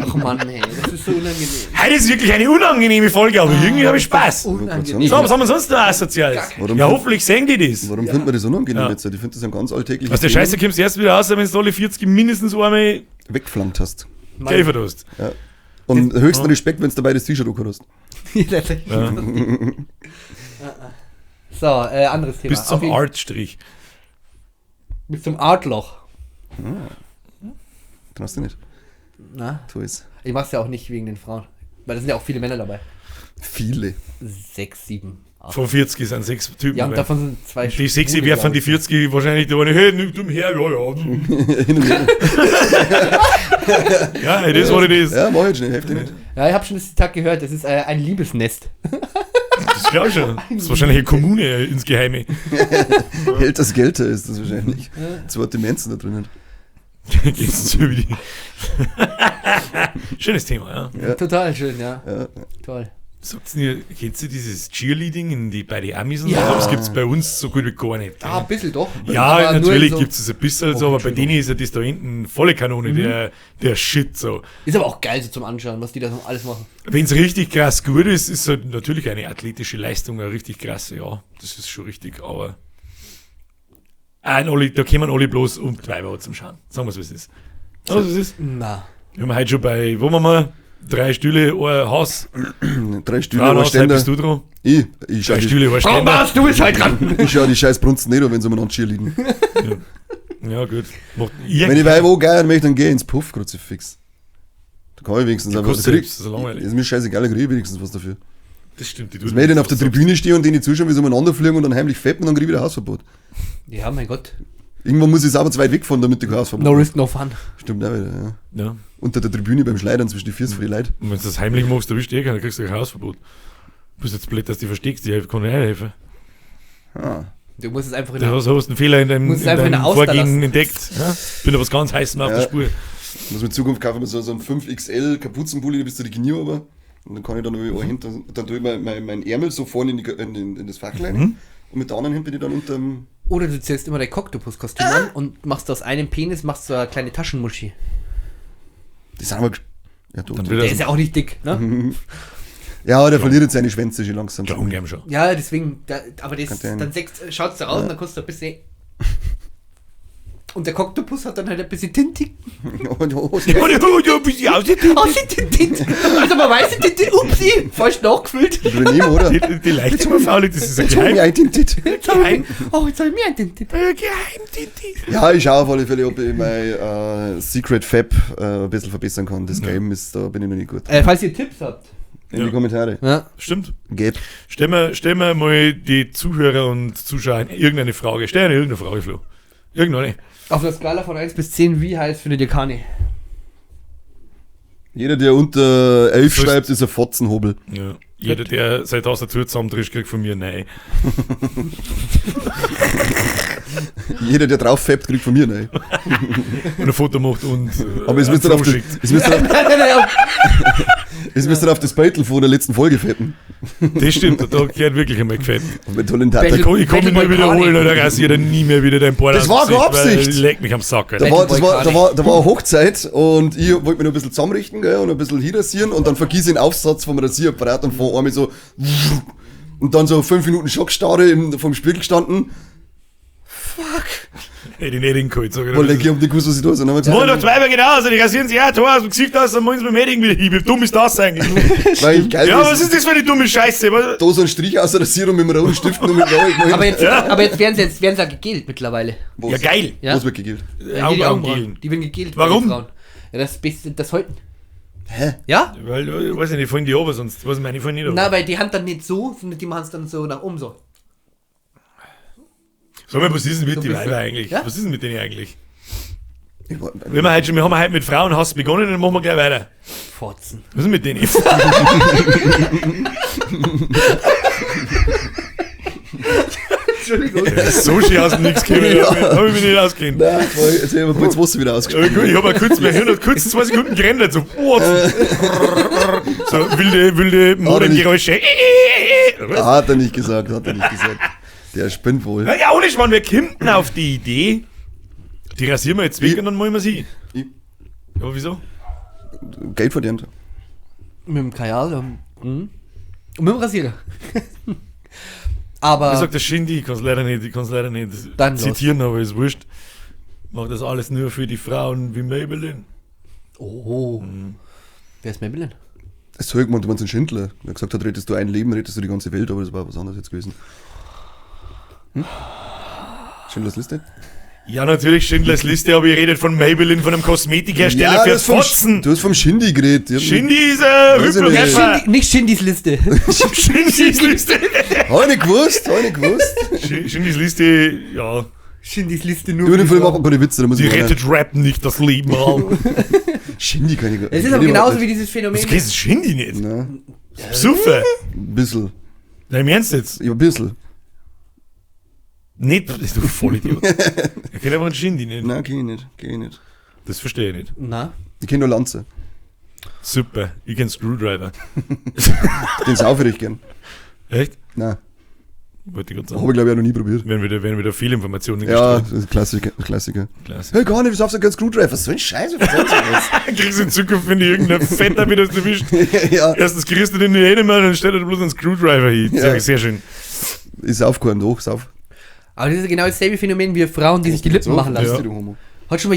Ach Mann, ey, das ist so unangenehm.
Heute ist wirklich eine unangenehme Folge, aber irgendwie habe ich Spaß.
Unangenehm.
So, was haben wir sonst noch Asoziales?
Warum?
Ja, hoffentlich sehen die das.
Warum findet man das unangenehm
Ja.
jetzt? Ich finde das ein ganz alltägliches
Aus der
Thema.
Scheiße kommst du erst wieder raus, wenn du alle 40 mindestens einmal
Wegflammt hast.
Mann.
gekäfert hast.
Ja. Und höchsten Respekt, wenn du dabei das T-Shirt angehabt hast.
Ja.
So, anderes Thema.
Bis zum Artstrich.
Bis zum Artloch.
Traust du nicht?
Na?
Tu es.
Ich mach's ja auch nicht wegen den Frauen. Weil da sind ja auch viele Männer dabei.
Viele.
6, 7, 8.
Von 40 sind 6 Typen.
Ja, und
dabei.
davon sind zwei
Die 6
Schwule,
werfen
glaub
die
ich.
40 wahrscheinlich da eine, hey, nimm du her, ja, ja.
Hin und her.
Ja, ey, das war das.
Ja, mach ich nicht, heftig nicht.
Ja, ich habe schon das Tag gehört, das ist ein Liebesnest.
Das glaub ich schon. Das ist wahrscheinlich eine Kommune insgeheim.
Hält das Geld da ist das wahrscheinlich. Zwei Demenzen da drinnen.
Geht's zu über die. Schönes Thema, ja.
Ja.
Total schön, ja.
Ja.
Toll.
Sagt's mir, kennt ihr dieses Cheerleading in die, bei den Amis und
Ja.
so? Das gibt's bei uns so gut wie gar nicht.
Ah, ein bisschen doch.
Ja,
Aber nur
natürlich
so-
gibt es ein bisschen so,
Oh,
aber bei denen ist ja das da hinten volle Kanone, der Shit so.
Ist aber auch geil so zum Anschauen, was die da so alles machen.
Wenn es richtig krass gut ist, ist halt natürlich eine athletische Leistung eine richtig krasse, ja. Das ist schon richtig, aber alle, da kommen alle bloß um die Weiber zum Schauen. Sagen wir es, wie es ist. Sagen wir's, wie es ist.
Na.
Wir haben heute schon bei, wo waren wir? 3 Stühle, ein Haus.
3 Stühle, ein
Frauenhaus, heute
Ständer.
bist du dran.
Ich schau
3
die,
Stühle, ein Ständer.
du bist halt dran!
ich schau die scheiß Brunzen nicht an, wenn sie umeinander cheerleaden.
Ja, gut. Macht
Wenn ich weiß, wo geil möchte, dann geh ich ins Puff, Kruzifix. Da kann ich wenigstens einfach.
kostet selbst, das ist langweilig.
Ist mir scheißegal, da krieg ich wenigstens was dafür.
Das stimmt, die
Dass wir dann auf der Tribüne stehen und denen zuschauen, wie sie umeinander fliegen und dann heimlich feppen und dann krieg ich wieder Hausverbot.
Ja, mein Gott.
Irgendwann muss ich es aber zu weit wegfahren, damit ich kein Hausverbot
No
hab.
risk, no fun.
Stimmt auch wieder, ja.
Ja.
Unter der Tribüne beim Schleudern zwischen die Füßen von den Leuten.
Und wenn du das heimlich machst, da bist du eh keiner, dann kriegst du kein Hausverbot. Du bist jetzt blöd, dass du dich versteckst, die kann nicht helfen.
Ah.
Du musst es einfach in
Du
der
hast, hast einen Fehler in deinem,
Musst
in
einfach in
deinem
der Auster
Vorgehen
lassen.
entdeckt. Ja? Bin da was ganz Heißem auf
Ja.
der Spur.
Muss mit Zukunft kaufen wir so einen 5XL Kapuzenpulli bis zu die Knie runter. Und dann kann ich dann irgendwie hinter, dann tue ich mein Ärmel so vorne in das Fach rein. Und mit der anderen Hand bin ich dann unterm.
Oder du ziehst immer dein Koktopus-Kostüm an und machst aus einem Penis machst du eine kleine Taschenmuschi.
Das sind aber. Ja, doch.
Dann wird
Der
er
ist ja auch nicht dick, ne?
Ja, der verliert jetzt seine Schwänze schon langsam.
schon gern schon.
Ja, deswegen, da, aber das,
Kann der-
dann schaut's da raus und dann kostet ein bisschen. Und der Koktopus hat dann halt ein bisschen Tinte.
Und oh,
Ja, ja, ein bisschen ausgetippt.
Aus die Tinte. Also man weiß die Tinte, upsi, falsch nachgefüllt.
Übernehmen, oder?
Die leicht immer faulig, das ist ein
Jetzt hol ich
Geheim.
ein Tintit.
Geheim.
Oh, jetzt habe ich mir ein Tinte.
Geheimtinti.
Ja, ich schaue auf alle Fälle, ob ich mein Secret Fab ein bisschen verbessern kann. Das Game ist, da bin ich noch nicht gut.
Falls ihr Tipps habt.
In
Ja.
die Kommentare.
Ja.
Stimmt.
Geht.
Stell mir mal die Zuhörer und Zuschauer irgendeine Frage. Stell eine irgendeine Frage, Flo. Irgendeine.
Auf der Skala von 1 bis 10, wie heiß findet ihr Kani?
Jeder, der unter 11
Sollst-
schreibt, ist ein Fotzenhobel.
Ja. Jeder, der seine Tastatur zusammentrischt, kriegt von mir nein.
Jeder, der drauf fappt, kriegt von mir nein.
Und ein Foto macht und.
Aber es müsst ihr
ein
auf, das-
schickt.
es müsst ihr auf,
Nein, nein, nein,
es müsst ihr auf das Beutel von der letzten Folge fetten.
Das stimmt, da gehört wirklich einmal gefällt.
Auf meinen tollen Tata.
Battle-
Ich kann mich
Battle
nur
Boy
wiederholen,
Kani.
oder rasiert er nie mehr wieder dein Ball
Das war
aus dem
keine
Gesicht, weil
Absicht.
Leck mich am Sack, Alter.
Da war, das war, da,
Kani.
war, da war eine Hochzeit und ich wollte mich noch ein bisschen zusammenrichten, gell, und ein bisschen hinrasieren und dann vergiss ich den Aufsatz vom Rasierapparat und vor einmal so und dann so 5 Minuten Schockstarre vom Spiegel gestanden. Fuck.
Hätte ich nicht hingeholt, sag ich
Weil
dir.
ich hab nicht gewusst, was ich da so. Und dann hab ich
Wollen doch
gesagt,
zwei genauso, die rasieren sich auch Tor aus dem Gesicht aus und wollen sie mit dem Edding wieder hin. Wie dumm ist das eigentlich?
weil ich geil
Ja,
ist,
was ist das für eine dumme Scheiße? Was?
da so einen Strich aus der Rasierung mit dem roten Stift und mit dem roten
Aber jetzt, aber jetzt werden sie jetzt werden sie auch gegelt mittlerweile.
Ja, geil.
Ja?
Was wird gegelt?
Ja, die
Augenbrauen
Augenbrauen.
gelen.
Die werden gegelt.
Warum?
bei den Frauen. Ja, das Beste, das sollten.
Hä?
Ja?
Weil, weiß ich nicht, fallen die runter, sonst, was meine ich, fallen nicht
Na,
runter.
weil die Hand dann nicht so, sondern die machen es dann so nach oben so.
Sag mal, was ist denn mit
So
den
ein bisschen.
Weiber eigentlich?
Ja?
Was ist denn mit denen eigentlich?
Ich war-
Wenn wir, heute schon, wir haben heute mit Frauenhass begonnen, dann machen wir gleich weiter.
Fotzen.
Was ist denn mit denen?
Entschuldigung.
So schön aus dem Nix gekommen,
Ja.
hab ich mich nicht auskennt.
Nein, jetzt war ich- jetzt hab ich mir das Wasser wieder
Ja,
ausgespielt.
gut, ich habe kurz, mein Hirn hat kurz 2 Sekunden gerendert, so, what? So wilde Modemgeräusche.
Hat er nicht gesagt, hat er nicht gesagt. Der spinnt wohl.
Ja, ohne Schmarrn, wir kommen denn auf die Idee, die rasieren wir jetzt weg und dann wollen wir sie.
Ich-
Aber wieso?
Geld verdient.
Mit dem Kajal und, und mit dem Rasierer. Aber
Ich sag der Shindy, ich kann es leider nicht, ich kann's leider nicht
Dann los.
zitieren, aber ist wurscht. Mach das alles nur für die Frauen wie Maybelline.
oh, wer ist Maybelline?
Das Zeug, man, du meinst den Schindler. Der gesagt hat, rettest du ein Leben, rettest du die ganze Welt, aber das war was anderes jetzt gewesen. Hm? Schindlers Liste?
Ja, natürlich Schindlers Liste, aber ihr redet von Maybelline, von einem Kosmetikhersteller
du
für
hast vom,
Fotzen.
du hast vom Shindy geredet. Ich hab-
Shindy ist ein
Weiß ich nicht.
Rapper.
Shindy, nicht Shindys Liste.
Shindys Liste.
Hab ich nicht gewusst, hab ich nicht gewusst.
Shindys Liste, ja.
Shindys Liste nur.
Über den
für die
Film macht
Frauen.
man keine Witze, da muss
Die
ich
rettet Rap nicht das Leben, Alter.
Shindy kann ich
Es ist aber genauso wie dieses Phänomen.
Was kennst du Shindy nicht?
Nein,
Psuffe.
ein bisschen.
Nein, im Ernst jetzt?
Ja, ein bisschen.
Nicht, du Vollidiot. Ich kenne einfach einen Shindy nicht.
Nein, kenn ich nicht, kenn ich nicht.
Das verstehe ich nicht.
Na,
Ich kenn nur Lanze.
Super, ich kenn Screwdriver.
Den saufe ich gern.
Echt?
Nein,
Wollte ich gerade sagen.
hab ich glaube ich auch noch nie probiert.
Werden wieder Fehlinformationen
Ja,
gestreut.
das ist ein Klassiker. Klassiker.
Klasse.
Hey, gar nicht, du saufst ja keinen Screwdriver. Was soll ein Scheiß? Was soll das?
Kriegst du in Zukunft, wenn du irgendein Vetter wieder erwischt.
ja,
Erstens kriegst du den nicht mehr, dann stellt er bloß einen Screwdriver hin. Sehr,
Ja.
sehr schön.
ich sauf keinen, doch, sauf.
aber das ist genau dasselbe Phänomen wie Frauen, die sich die Lippen
So,
machen lassen.
Ja.
Du Homo.
Hat schon mal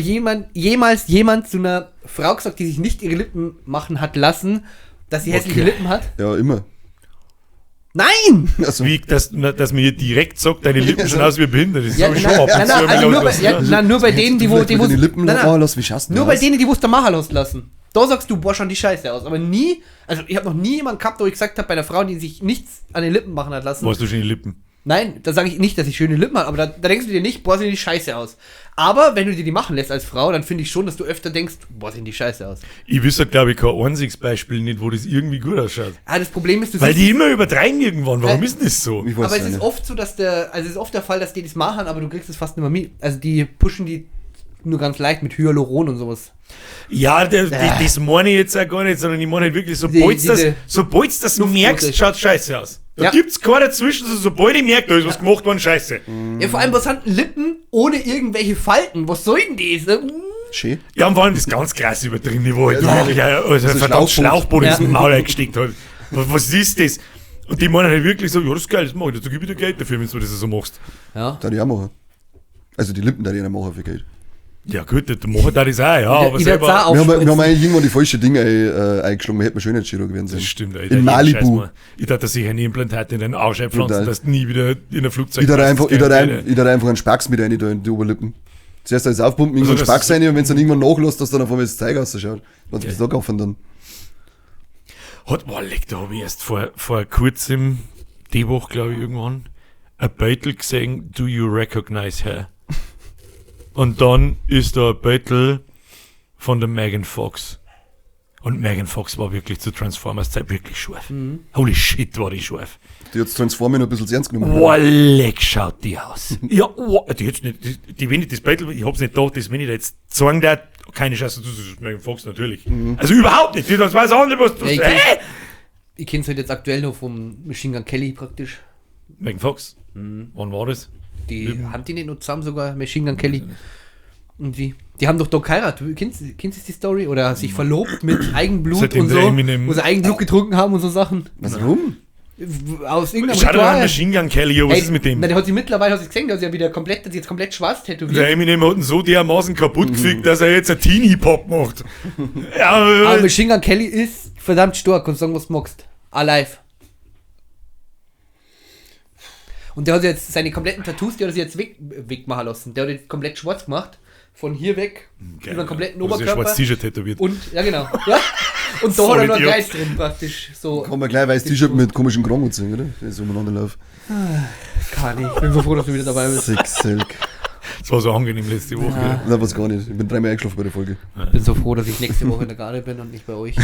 jemals jemand zu einer Frau gesagt, die sich nicht ihre Lippen machen hat lassen, dass sie hässliche
Okay.
Lippen hat?
Ja, immer.
Nein!
Also,
Wie, dass mir hier direkt sagt, deine Lippen schauen aus wie behindert. Das
Ja,
hab ich
nein,
schon ab und
nein,
zu
nein,
hab ich
also nur, bei,
laut
ja,
was, ne?
nein, nur bei denen, die wo, die wo,
die Lippen
nein,
machen
nein,
lassen, wie schaust du
nur
das?
bei denen, die wo's da machen lassen. Da sagst du, boah, schauen die scheiße aus. Aber nie, also ich habe noch nie jemanden gehabt, wo ich gesagt habe, bei einer Frau, die sich nichts an den Lippen machen hat lassen.
Wo hast du schöne Lippen?
Nein, da sage ich nicht, dass ich schöne Lippen habe, aber da denkst du dir nicht, boah, sehen die scheiße aus. Aber wenn du dir die machen lässt als Frau, dann finde ich schon, dass du öfter denkst, boah, sehen die scheiße aus.
Ich wüsste, glaube ich, kein einziges Beispiel nicht, wo das irgendwie gut ausschaut.
Ah, das Problem ist, du
Weil
siehst-
die immer übertreiben irgendwann. Warum ist denn das so?
Ich weiß
aber es
auch
ist
nicht.
oft so, dass der, also es ist oft der Fall, dass die das machen, aber du kriegst es fast nicht mehr mit. Also die pushen die nur ganz leicht mit Hyaluron und sowas.
Ja, das meine ich jetzt auch gar nicht, sondern ich meine halt wirklich, sobald
Diese-
sobald das merkst, schaut scheiße aus. Da
Ja.
gibt's keiner dazwischen, so, sobald ich merke, da ist was gemacht worden, scheiße.
Ja, vor allem, was sind Lippen ohne irgendwelche Falten? Was soll denn das? Ne?
Schön.
Ja, und vor allem das ganz krass übertriebene, wo halt
Ja,
wirklich also ein
so
verdammt
Schlauchboot.
Schlauchboot ins
Ja.
Maul eingesteckt hat. Was ist das? Und die meinen halt wirklich so, ja, das ist geil, das mach ich, da gib ich dir Geld dafür, wenn du das so machst.
Ja.
Da ich auch machen. Also die Lippen da ich auch machen für Geld.
Ja gut, der macht das auch, ja, aber
Ich werd's
selber...
auch
Wir haben
aufspritzen.
eigentlich irgendwann die falschen Dinge eingeschlagen. Wir hätten Schönheitschirurg werden sollen.
Das stimmt, Alter.
In Malibu.
Ich dachte, dass ich ein Implantat in den Arsch einpflanzen,
Brutal.
dass du nie wieder in ein Flugzeug
Ich darf
passt.
einfach, ich
Gell,
darf
Alter.
ein, ich darf einfach einen Spacks mit rein da in die Oberlippen. Zuerst alles aufpumpen, irgendwann
Also das
Spacks
ist-
rein und wenn es dann irgendwann nachlässt, dass dann auf einmal das Zeug rausschaut. Was bist du da kaufen dann?
Hat, boah, leck, da habe ich erst vor kurzem, die Woche, glaube ich, irgendwann, ein Beutel gesehen, do you recognize her? Und dann ist da ein Beutel von der Megan Fox. Und Megan Fox war wirklich zu Transformers Zeit wirklich scharf. Holy shit, war die scharf.
Die hat Transformer noch ein bisschen zu ernst genommen.
Boah, leck, schaut die aus. Ja, boah, die jetzt nicht, die, wenn ich das Beutel, ich hab's nicht da, das wenn ich da jetzt zeigen darf, keine Chance, das ist Megan Fox natürlich. Also überhaupt nicht, das weiß auch nicht, was du,
Ja, ich
hä?
Ich kenn's halt jetzt aktuell noch vom Machine Gun Kelly praktisch.
Megan Fox? Wann war das?
Die haben die nicht noch zusammen sogar, Machine Gun Kelly. Irgendwie. Die haben doch da geheiratet. Kennst du die Story? Oder sich verlobt mit Eigenblut
Seitdem
und
der
so.
Eminem-
Wo sie Eigenblut getrunken haben und so Sachen.
Was, warum?
Aus irgendeinem
Schau dir an
Ritual.
Machine Gun Kelly, was
Ey,
ist mit dem?
Na, der hat sich mittlerweile, hat sich gesehen, der hat sich ja wieder komplett, der hat sich jetzt komplett schwarz tätowiert.
Der Eminem hat ihn so dermaßen kaputt gefickt, dass er jetzt ein Teenie-Pop macht. Ja,
Aber
aber,
Machine Gun Kelly ist verdammt stark und sagen, was du magst. Alive. Und der hat jetzt seine kompletten Tattoos, die hat er sich jetzt wegmachen lassen. Der hat jetzt komplett schwarz gemacht. Von hier weg, über den kompletten
Oder
Oberkörper.
schwarz T-Shirt tätowiert.
Und, ja genau. Ja. Und da hat er noch einen
Vollidiot.
Kreis drin praktisch. So,
Kann man gleich weiß T-Shirt mit komischen Kragen anziehen, oder? Das ist umeinander laufen.
kann ich. Bin so froh, dass du wieder dabei bist.
Sick Silk.
Das war so angenehm letzte Woche.
Ja.
Nein, was gar nicht. Ich bin dreimal eingeschlafen bei der Folge.
Bin so froh, dass ich nächste Woche in der Garde bin und nicht bei euch.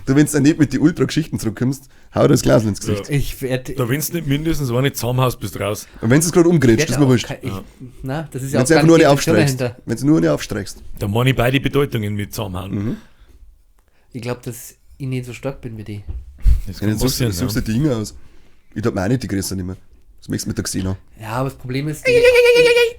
Du, wenn du dann nicht mit die Ultra-Geschichten zurückkommst, hau dir das Glas ins Gesicht.
Ja.
Ich werde.
Da, wenn du nicht mindestens eine zusammenhaust, bist du raus.
Und wenn du es gerade umgrätscht, ist mir wurscht.
Ich, na, das ist ja
Wenn
auch
du
gar
einfach nur
nicht
eine
die Intention
aufstreichst.
dahinter.
Wenn du nur eine aufstreichst.
Da meine ich beide Bedeutungen mit zusammenhauen.
Mhm.
Ich glaube, dass ich nicht so stark bin wie die.
Das
Ja,
kann
dann suchst,
passieren,
suchst du die Dinge aus. Ich hab mir auch nicht die Größe nicht mehr. Das möchtest du mit der Xena.
Ja, aber das Problem ist, die,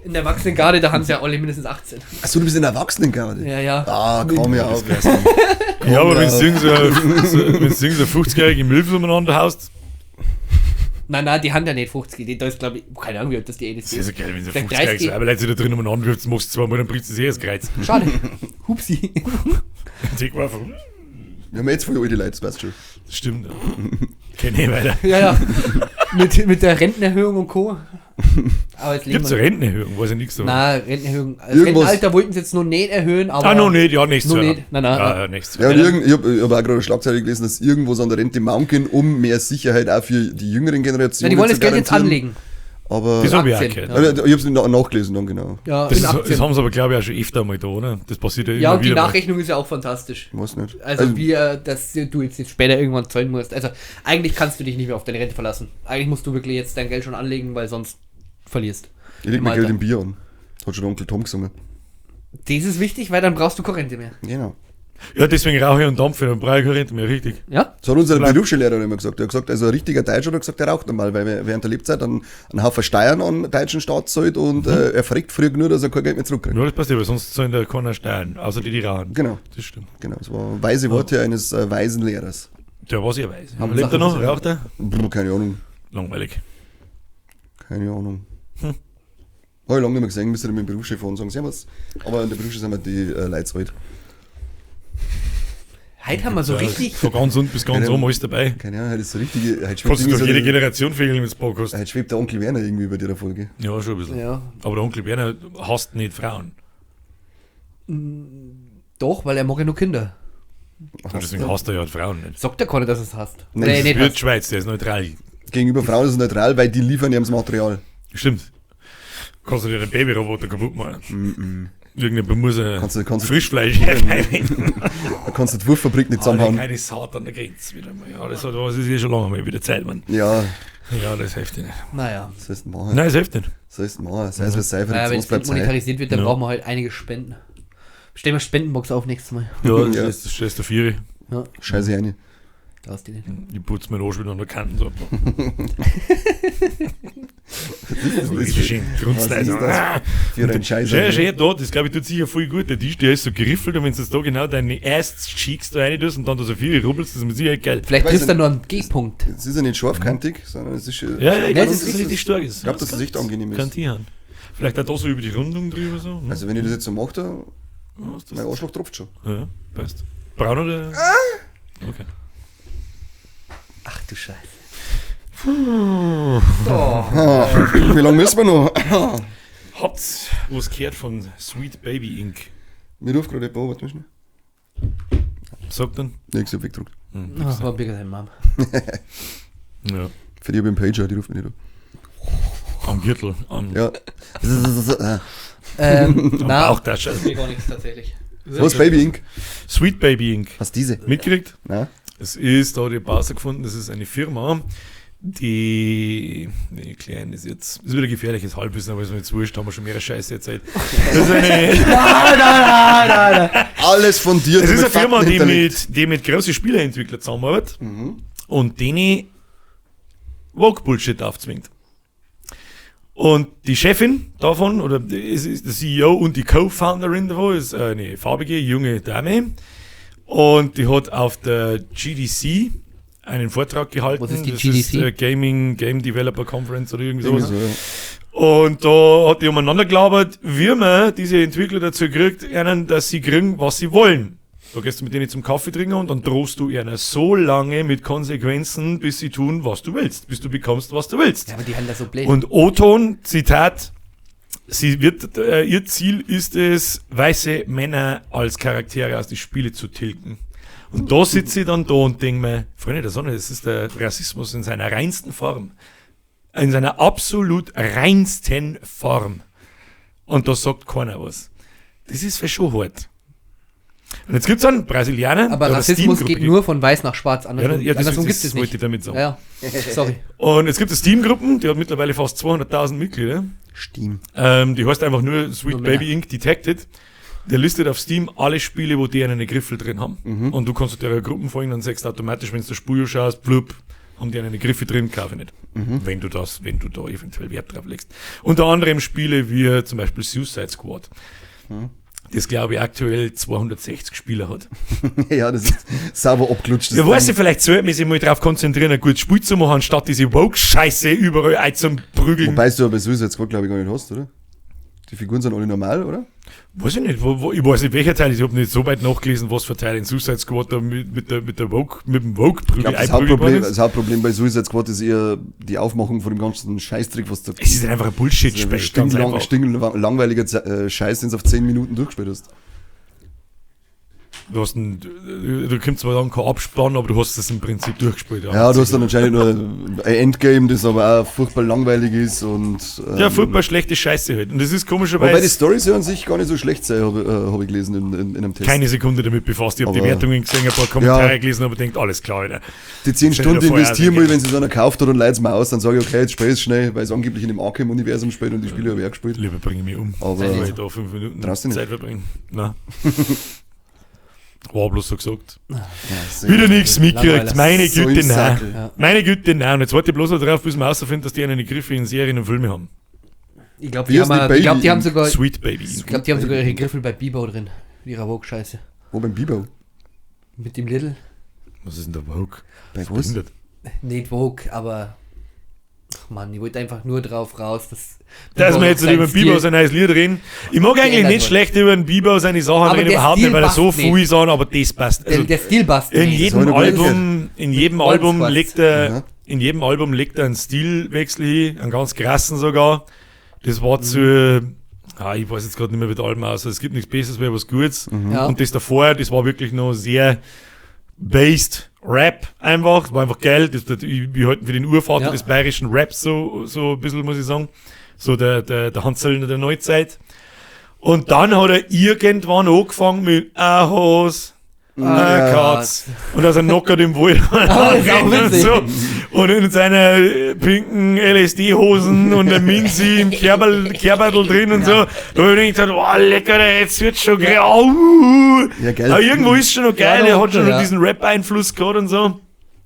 in der Erwachsenengarde, da haben sie ja alle mindestens 18.
Achso, du bist in der Erwachsenengarde.
Ja, ja.
Ah, komm ja auf.
Ja, ja aber wenn
auf.
du irgend so, wenn's irgend so 50-jährige Milf umeinander haust,
Nein, nein, die haben ja nicht 50. Die, da ist, glaube ich, keine Ahnung, wie alt das die eine
das ist ja geil, wenn du
Vielleicht
50-jähriges
30.
Weiberleute sich da drin umeinander wirfst, machst du zweimal, dann brichst du das eh das Kreuz.
Schade. Hupsi.
Ich war von,
Wir haben jetzt voll alte Leute, das weißt du schon.
das stimmt. Ja. Kenn ich weiter.
Ja, ja. Mit der Rentenerhöhung und Co. Aber jetzt leben
Gibt's eine
wir.
Rentenerhöhung? Weiß ich nichts davon.
Na, Rentenerhöhung. Das
Irgendwas-
Rentenalter wollten sie jetzt noch nicht erhöhen, aber.
Ah, noch nicht, ja, nächstes
Noch
Jahr.
nicht. Nein, nein,
Ja,
nein.
ja, nächstes
Ja,
Jahr.
und irgend, ich hab auch gerade eine Schlagzeile gelesen, dass irgendwo an der Rente Mountain, um mehr Sicherheit auch für die jüngeren Generationen
Na, die wollen
zu
das Geld jetzt
garantieren.
anlegen.
Aber
Das habe ich auch
Aktien,
gehört.
Ja, ich hab's nachgelesen dann, genau.
Ja,
Das,
in
ist,
Aktien.
das haben sie aber, glaube ich, auch schon öfter mal da, oder? Das passiert ja immer
Ja, und die
wieder. mal.
Nachrechnung ist ja auch fantastisch.
Ich weiß nicht.
Also, wie, dass du jetzt nicht später irgendwann zahlen musst. Also, eigentlich kannst du dich nicht mehr auf deine Rente verlassen. Eigentlich musst du wirklich jetzt dein Geld schon anlegen, weil sonst verlierst.
ich leg
Im
mir Geld
Alter.
im Bier an. Hat schon der Onkel Tom gesungen.
Das ist wichtig, weil dann brauchst du keine Rente mehr.
Genau.
Ja, deswegen rauche ich und dampfe, dann brauche ich keine Rente mehr, richtig.
Ja?
Das hat unser
Bleib-
Berufsschullehrer immer gesagt. Er hat gesagt, also ein richtiger Deutscher hat gesagt, er raucht normal, weil er während der Lebzeit einen Haufen Steuern an den deutschen Staat zahlt und er fragt früher nur, dass er kein Geld mehr zurückkriegt.
Ja, das passt ja, weil sonst zahlen da keiner Steuern, außer die, die rauchen.
Genau.
Das stimmt.
Genau, das war weise Worte eines weisen Lehrers.
Der war sehr weise.
Haben
Lebt er noch?
Sachen-
Raucht er?
Brr, keine Ahnung.
Langweilig.
Keine Ahnung. Habe ich lange nicht mehr gesehen, müsste ich mit dem Berufsschule fahren und sagen, Servus. Aber in der Berufsschule sind wir die Leute alt.
Heute haben wir so richtig.
Von ganz unten bis ganz
Ja,
oben alles dabei.
Keine Ahnung, heute ist so richtige. Heute schwebt,
Kannst du
irgendwie
durch
so
jede
der,
Generation fehlen, wenn du Bock hast.
heute schwebt der Onkel Werner irgendwie bei der Folge.
Ja, schon ein bisschen.
Ja.
Aber der Onkel Werner hasst nicht Frauen.
Doch, weil er mag ja nur Kinder.
Und deswegen hasst er ja Frauen nicht.
Sagt der keiner, dass er es hasst.
Nein,
Oder er
das
nicht
Wird
hasst.
Schweiz, der ist neutral.
Gegenüber Frauen ist es neutral, weil die liefern ihm das Material.
Stimmt. Kannst du dir den Babyroboter kaputt machen? Irgendjemand muss ein
Kannst du-
Frischfleisch hernehmen.
Da kannst du die Wurffabrik nicht zusammenhauen.
Keine Saat an der Grenze wieder mal. Ja, das, hat, das ist eh schon lange mal wieder Zeit, Mann.
Ja,
Ja, das hilft nicht.
Naja.
das heißt machen.
Nein, das hilft nicht.
Das heißt machen. Sei es was sei,
Naja, wenn
was
es
bleibt sein.
monetarisiert wird, dann
Ja.
brauchen wir halt einige Spenden. Stellen wir Spendenbox auf nächstes Mal.
Ja, das
Ja.
ist das ist der Viere.
Ja,
Scheiße eine.
da hast du nicht.
Ich putze meinen Arsch wieder an der Kante so ab.
Das
Richtig schön.
Was ist das für ein Scheiß?
Schön, schön da, das glaube ich tut sicher voll gut. Der Tisch, der ist so geriffelt und wenn du jetzt da genau deine Ass-Cheeks da rein tust und dann da so viel rubbelst, das ist mit Sicherheit geil.
Vielleicht
Weiß
triffst du
nicht.
nur einen G-Punkt.
Es ist ja nicht scharfkantig, sondern es ist.
Ja, ja, ich
Nein,
glaube,
das
dass
ist
das richtig stark ist.
Ich glaub, dass das echt angenehm ist.
Kann die haben. Vielleicht auch da so über die Rundung drüber so. Hm?
Also, wenn ich das jetzt so mache, da,
Ja, ist das-
mein Arschloch tropft schon.
Ja, passt. Braun oder? Okay.
Ach du Scheiße.
Wie lange müssen wir noch?
Habt was gehört von Sweet Baby Inc.
Mir ruft gerade jemand an, warte mal schnell.
Sagt dann.
Nix, ich hab weggedruckt.
Ach, war bigger than Mom.
Ja.
Für die hab ich einen Pager, die ruft mich nicht an.
Am Gürtel, am,
Ja.
am
Na,
Bauchtasche.
ist mir gar nichts tatsächlich.
Was, Baby Inc?
Sweet Baby Inc.
Was diese?
Mitgekriegt?
Na?
Es ist, da hat ich Pause gefunden, das ist eine Firma, die, nee, klein ist jetzt, ist wieder gefährliches Halbwissen, aber ist mir jetzt wurscht, haben wir schon mehrere Scheiße erzählt. Das ist eine,
Nein, nein, nein, nein.
Alles von dir.
es
du
ist eine
mit
Firma,
Fakten
die
hinterlegt.
mit, die mit großen Spieleentwicklern zusammenarbeitet und denen Woke Bullshit aufzwingt. Und die Chefin davon, oder es ist der CEO und die Co-Founderin davon, ist eine farbige junge Dame. Und die hat auf der GDC einen Vortrag gehalten.
Was ist die
das
GDC?
Ist, Gaming, Game Developer Conference oder irgendwie
Irgendwie
sowas.
so, ja.
Und da hat die umeinander gelabert, wie man diese Entwickler dazu kriegt, ihnen, dass sie kriegen, was sie wollen. Da gehst du mit denen zum Kaffee trinken und dann drohst du ihnen so lange mit Konsequenzen, bis sie tun, was du willst, bis du bekommst, was du willst.
Ja, aber die haben da so blöd.
Und O-Ton, Zitat, Sie wird, ihr Ziel ist es, weiße Männer als Charaktere aus den Spielen zu tilgen. Und da sitze ich dann da und denke mir, Freunde der Sonne, das ist der Rassismus in seiner reinsten Form. In seiner absolut reinsten Form. Und da sagt keiner was. Das ist schon hart. Und jetzt gibt's einen Brasilianer.
Aber Rassismus geht nur von weiß nach schwarz.
Andersrum,
ja,
andersrum gibt es nicht. Wollte ich damit sagen.
Ja, sorry.
Und es gibt eine Steam-Gruppen, die hat mittlerweile fast 200.000 Mitglieder.
Steam.
Die heißt einfach nur Sweet nur Baby Inc. Detected. Der listet auf Steam alle Spiele, wo die einen Griffel drin haben. Mhm. Und du kannst der Gruppen folgen, dann sagst du automatisch, wenn du das Spiel schaust, blub, haben die einen Griffel drin, kaufe ich nicht. Mhm. Wenn du da eventuell Wert drauf legst. Unter anderem Spiele wie zum Beispiel Suicide Squad. Mhm. Das, glaube ich, aktuell 260 Spieler hat.
Ja, das ist sauber abgelutscht.
Ja, weißt du, vielleicht sollte man sich mal drauf konzentrieren, ein gutes Spiel zu machen, anstatt diese Woke-Scheiße überall einzuprügeln.
Wobei du aber Suicide Squad, glaube ich, gar nicht hast, oder? Die Figuren sind alle normal, oder?
Weiß ich nicht. Ich weiß nicht, welcher Teil. Ich habe nicht so weit nachgelesen, was für Teil in Suicide Squad da mit dem Woke-Prügel.
Das Hauptproblem bei Suicide Squad ist eher die Aufmachung von dem ganzen Scheißtrick, was da.
Es ist einfach ein Bullshit-Spiel.
Langweiliger Scheiß, den du auf 10 Minuten durchgespielt hast.
Du hast du kommst zwar dann keinen Abspann, aber du hast das im Prinzip durchgespielt.
Ja, du hast dann anscheinend nur ein Endgame, das aber auch furchtbar langweilig ist und.
Ja, furchtbar schlechte Scheiße halt. Und das ist komischerweise.
Wobei die Story so an sich gar nicht so schlecht sei, hab ich gelesen in einem Test.
Keine Sekunde damit befasst. Ich habe die Wertungen gesehen, ein paar Kommentare gelesen, aber denkt, alles klar, Alter.
Die 10 Stunden investieren mal, wenn sie es einer kauft hat und leitet es mir aus, dann sage ich, okay, jetzt spiel ich es schnell, weil es angeblich in dem Arkham-Universum spielt und die Spiele habe ich auch gespielt.
Lieber bringe ich mich um.
Aber
ich da 5 Minuten Zeit verbringen. Nein. War bloß so gesagt.
Ja,
wieder nichts mitgekriegt. Meine
so
Güte, nein. Ja. Meine Güte, nein. Und jetzt warte ich bloß noch drauf, bis wir rausfinden, dass die einen Griffe in Serien und Filme haben.
Ich glaube, die, die haben sogar.
Sweet Baby.
Ich glaube, die haben sogar ihre Griffel bei Bebo drin. In ihrer Vogue-Scheiße.
Wo beim Bebo?
Mit dem Little.
Was ist denn der Vogue?
Bei was?
Nicht Vogue, aber. Ach Mann, ich wollte einfach nur drauf raus, dass
wir jetzt über den Bieber sein neues Lied reden. Ich mag eigentlich nicht schlecht über den Bieber seine Sachen reden, überhaupt nicht, weil er so viel sind, aber das passt.
Also der Stil passt
nicht. In jedem Album legt er, in jedem Album legt er einen Stilwechsel hin, einen ganz krassen sogar. Das war zu, ich weiß jetzt gerade nicht mehr, wie der Album aussieht. Es gibt nichts Besseres, wäre was Gutes.
Mhm. Ja.
Und das davor, das war wirklich noch sehr based Rap einfach, das war einfach geil. Ich halte für den Urvater des bayerischen Raps so ein bisschen, muss ich sagen. So der Hans Söllner der Neuzeit. Und dann hat er irgendwann angefangen mit Ahos, Katz. Und als er knockert im Wald. Und so. Und in seiner pinken LSD-Hosen und der Minzi im Kerbeitel drin und so. Da hab ich gedacht, oh, lecker, jetzt wird's schon geil.
Ja, geil.
Aber irgendwo ist schon noch geil, er hat schon noch diesen Rap-Einfluss gehabt und so.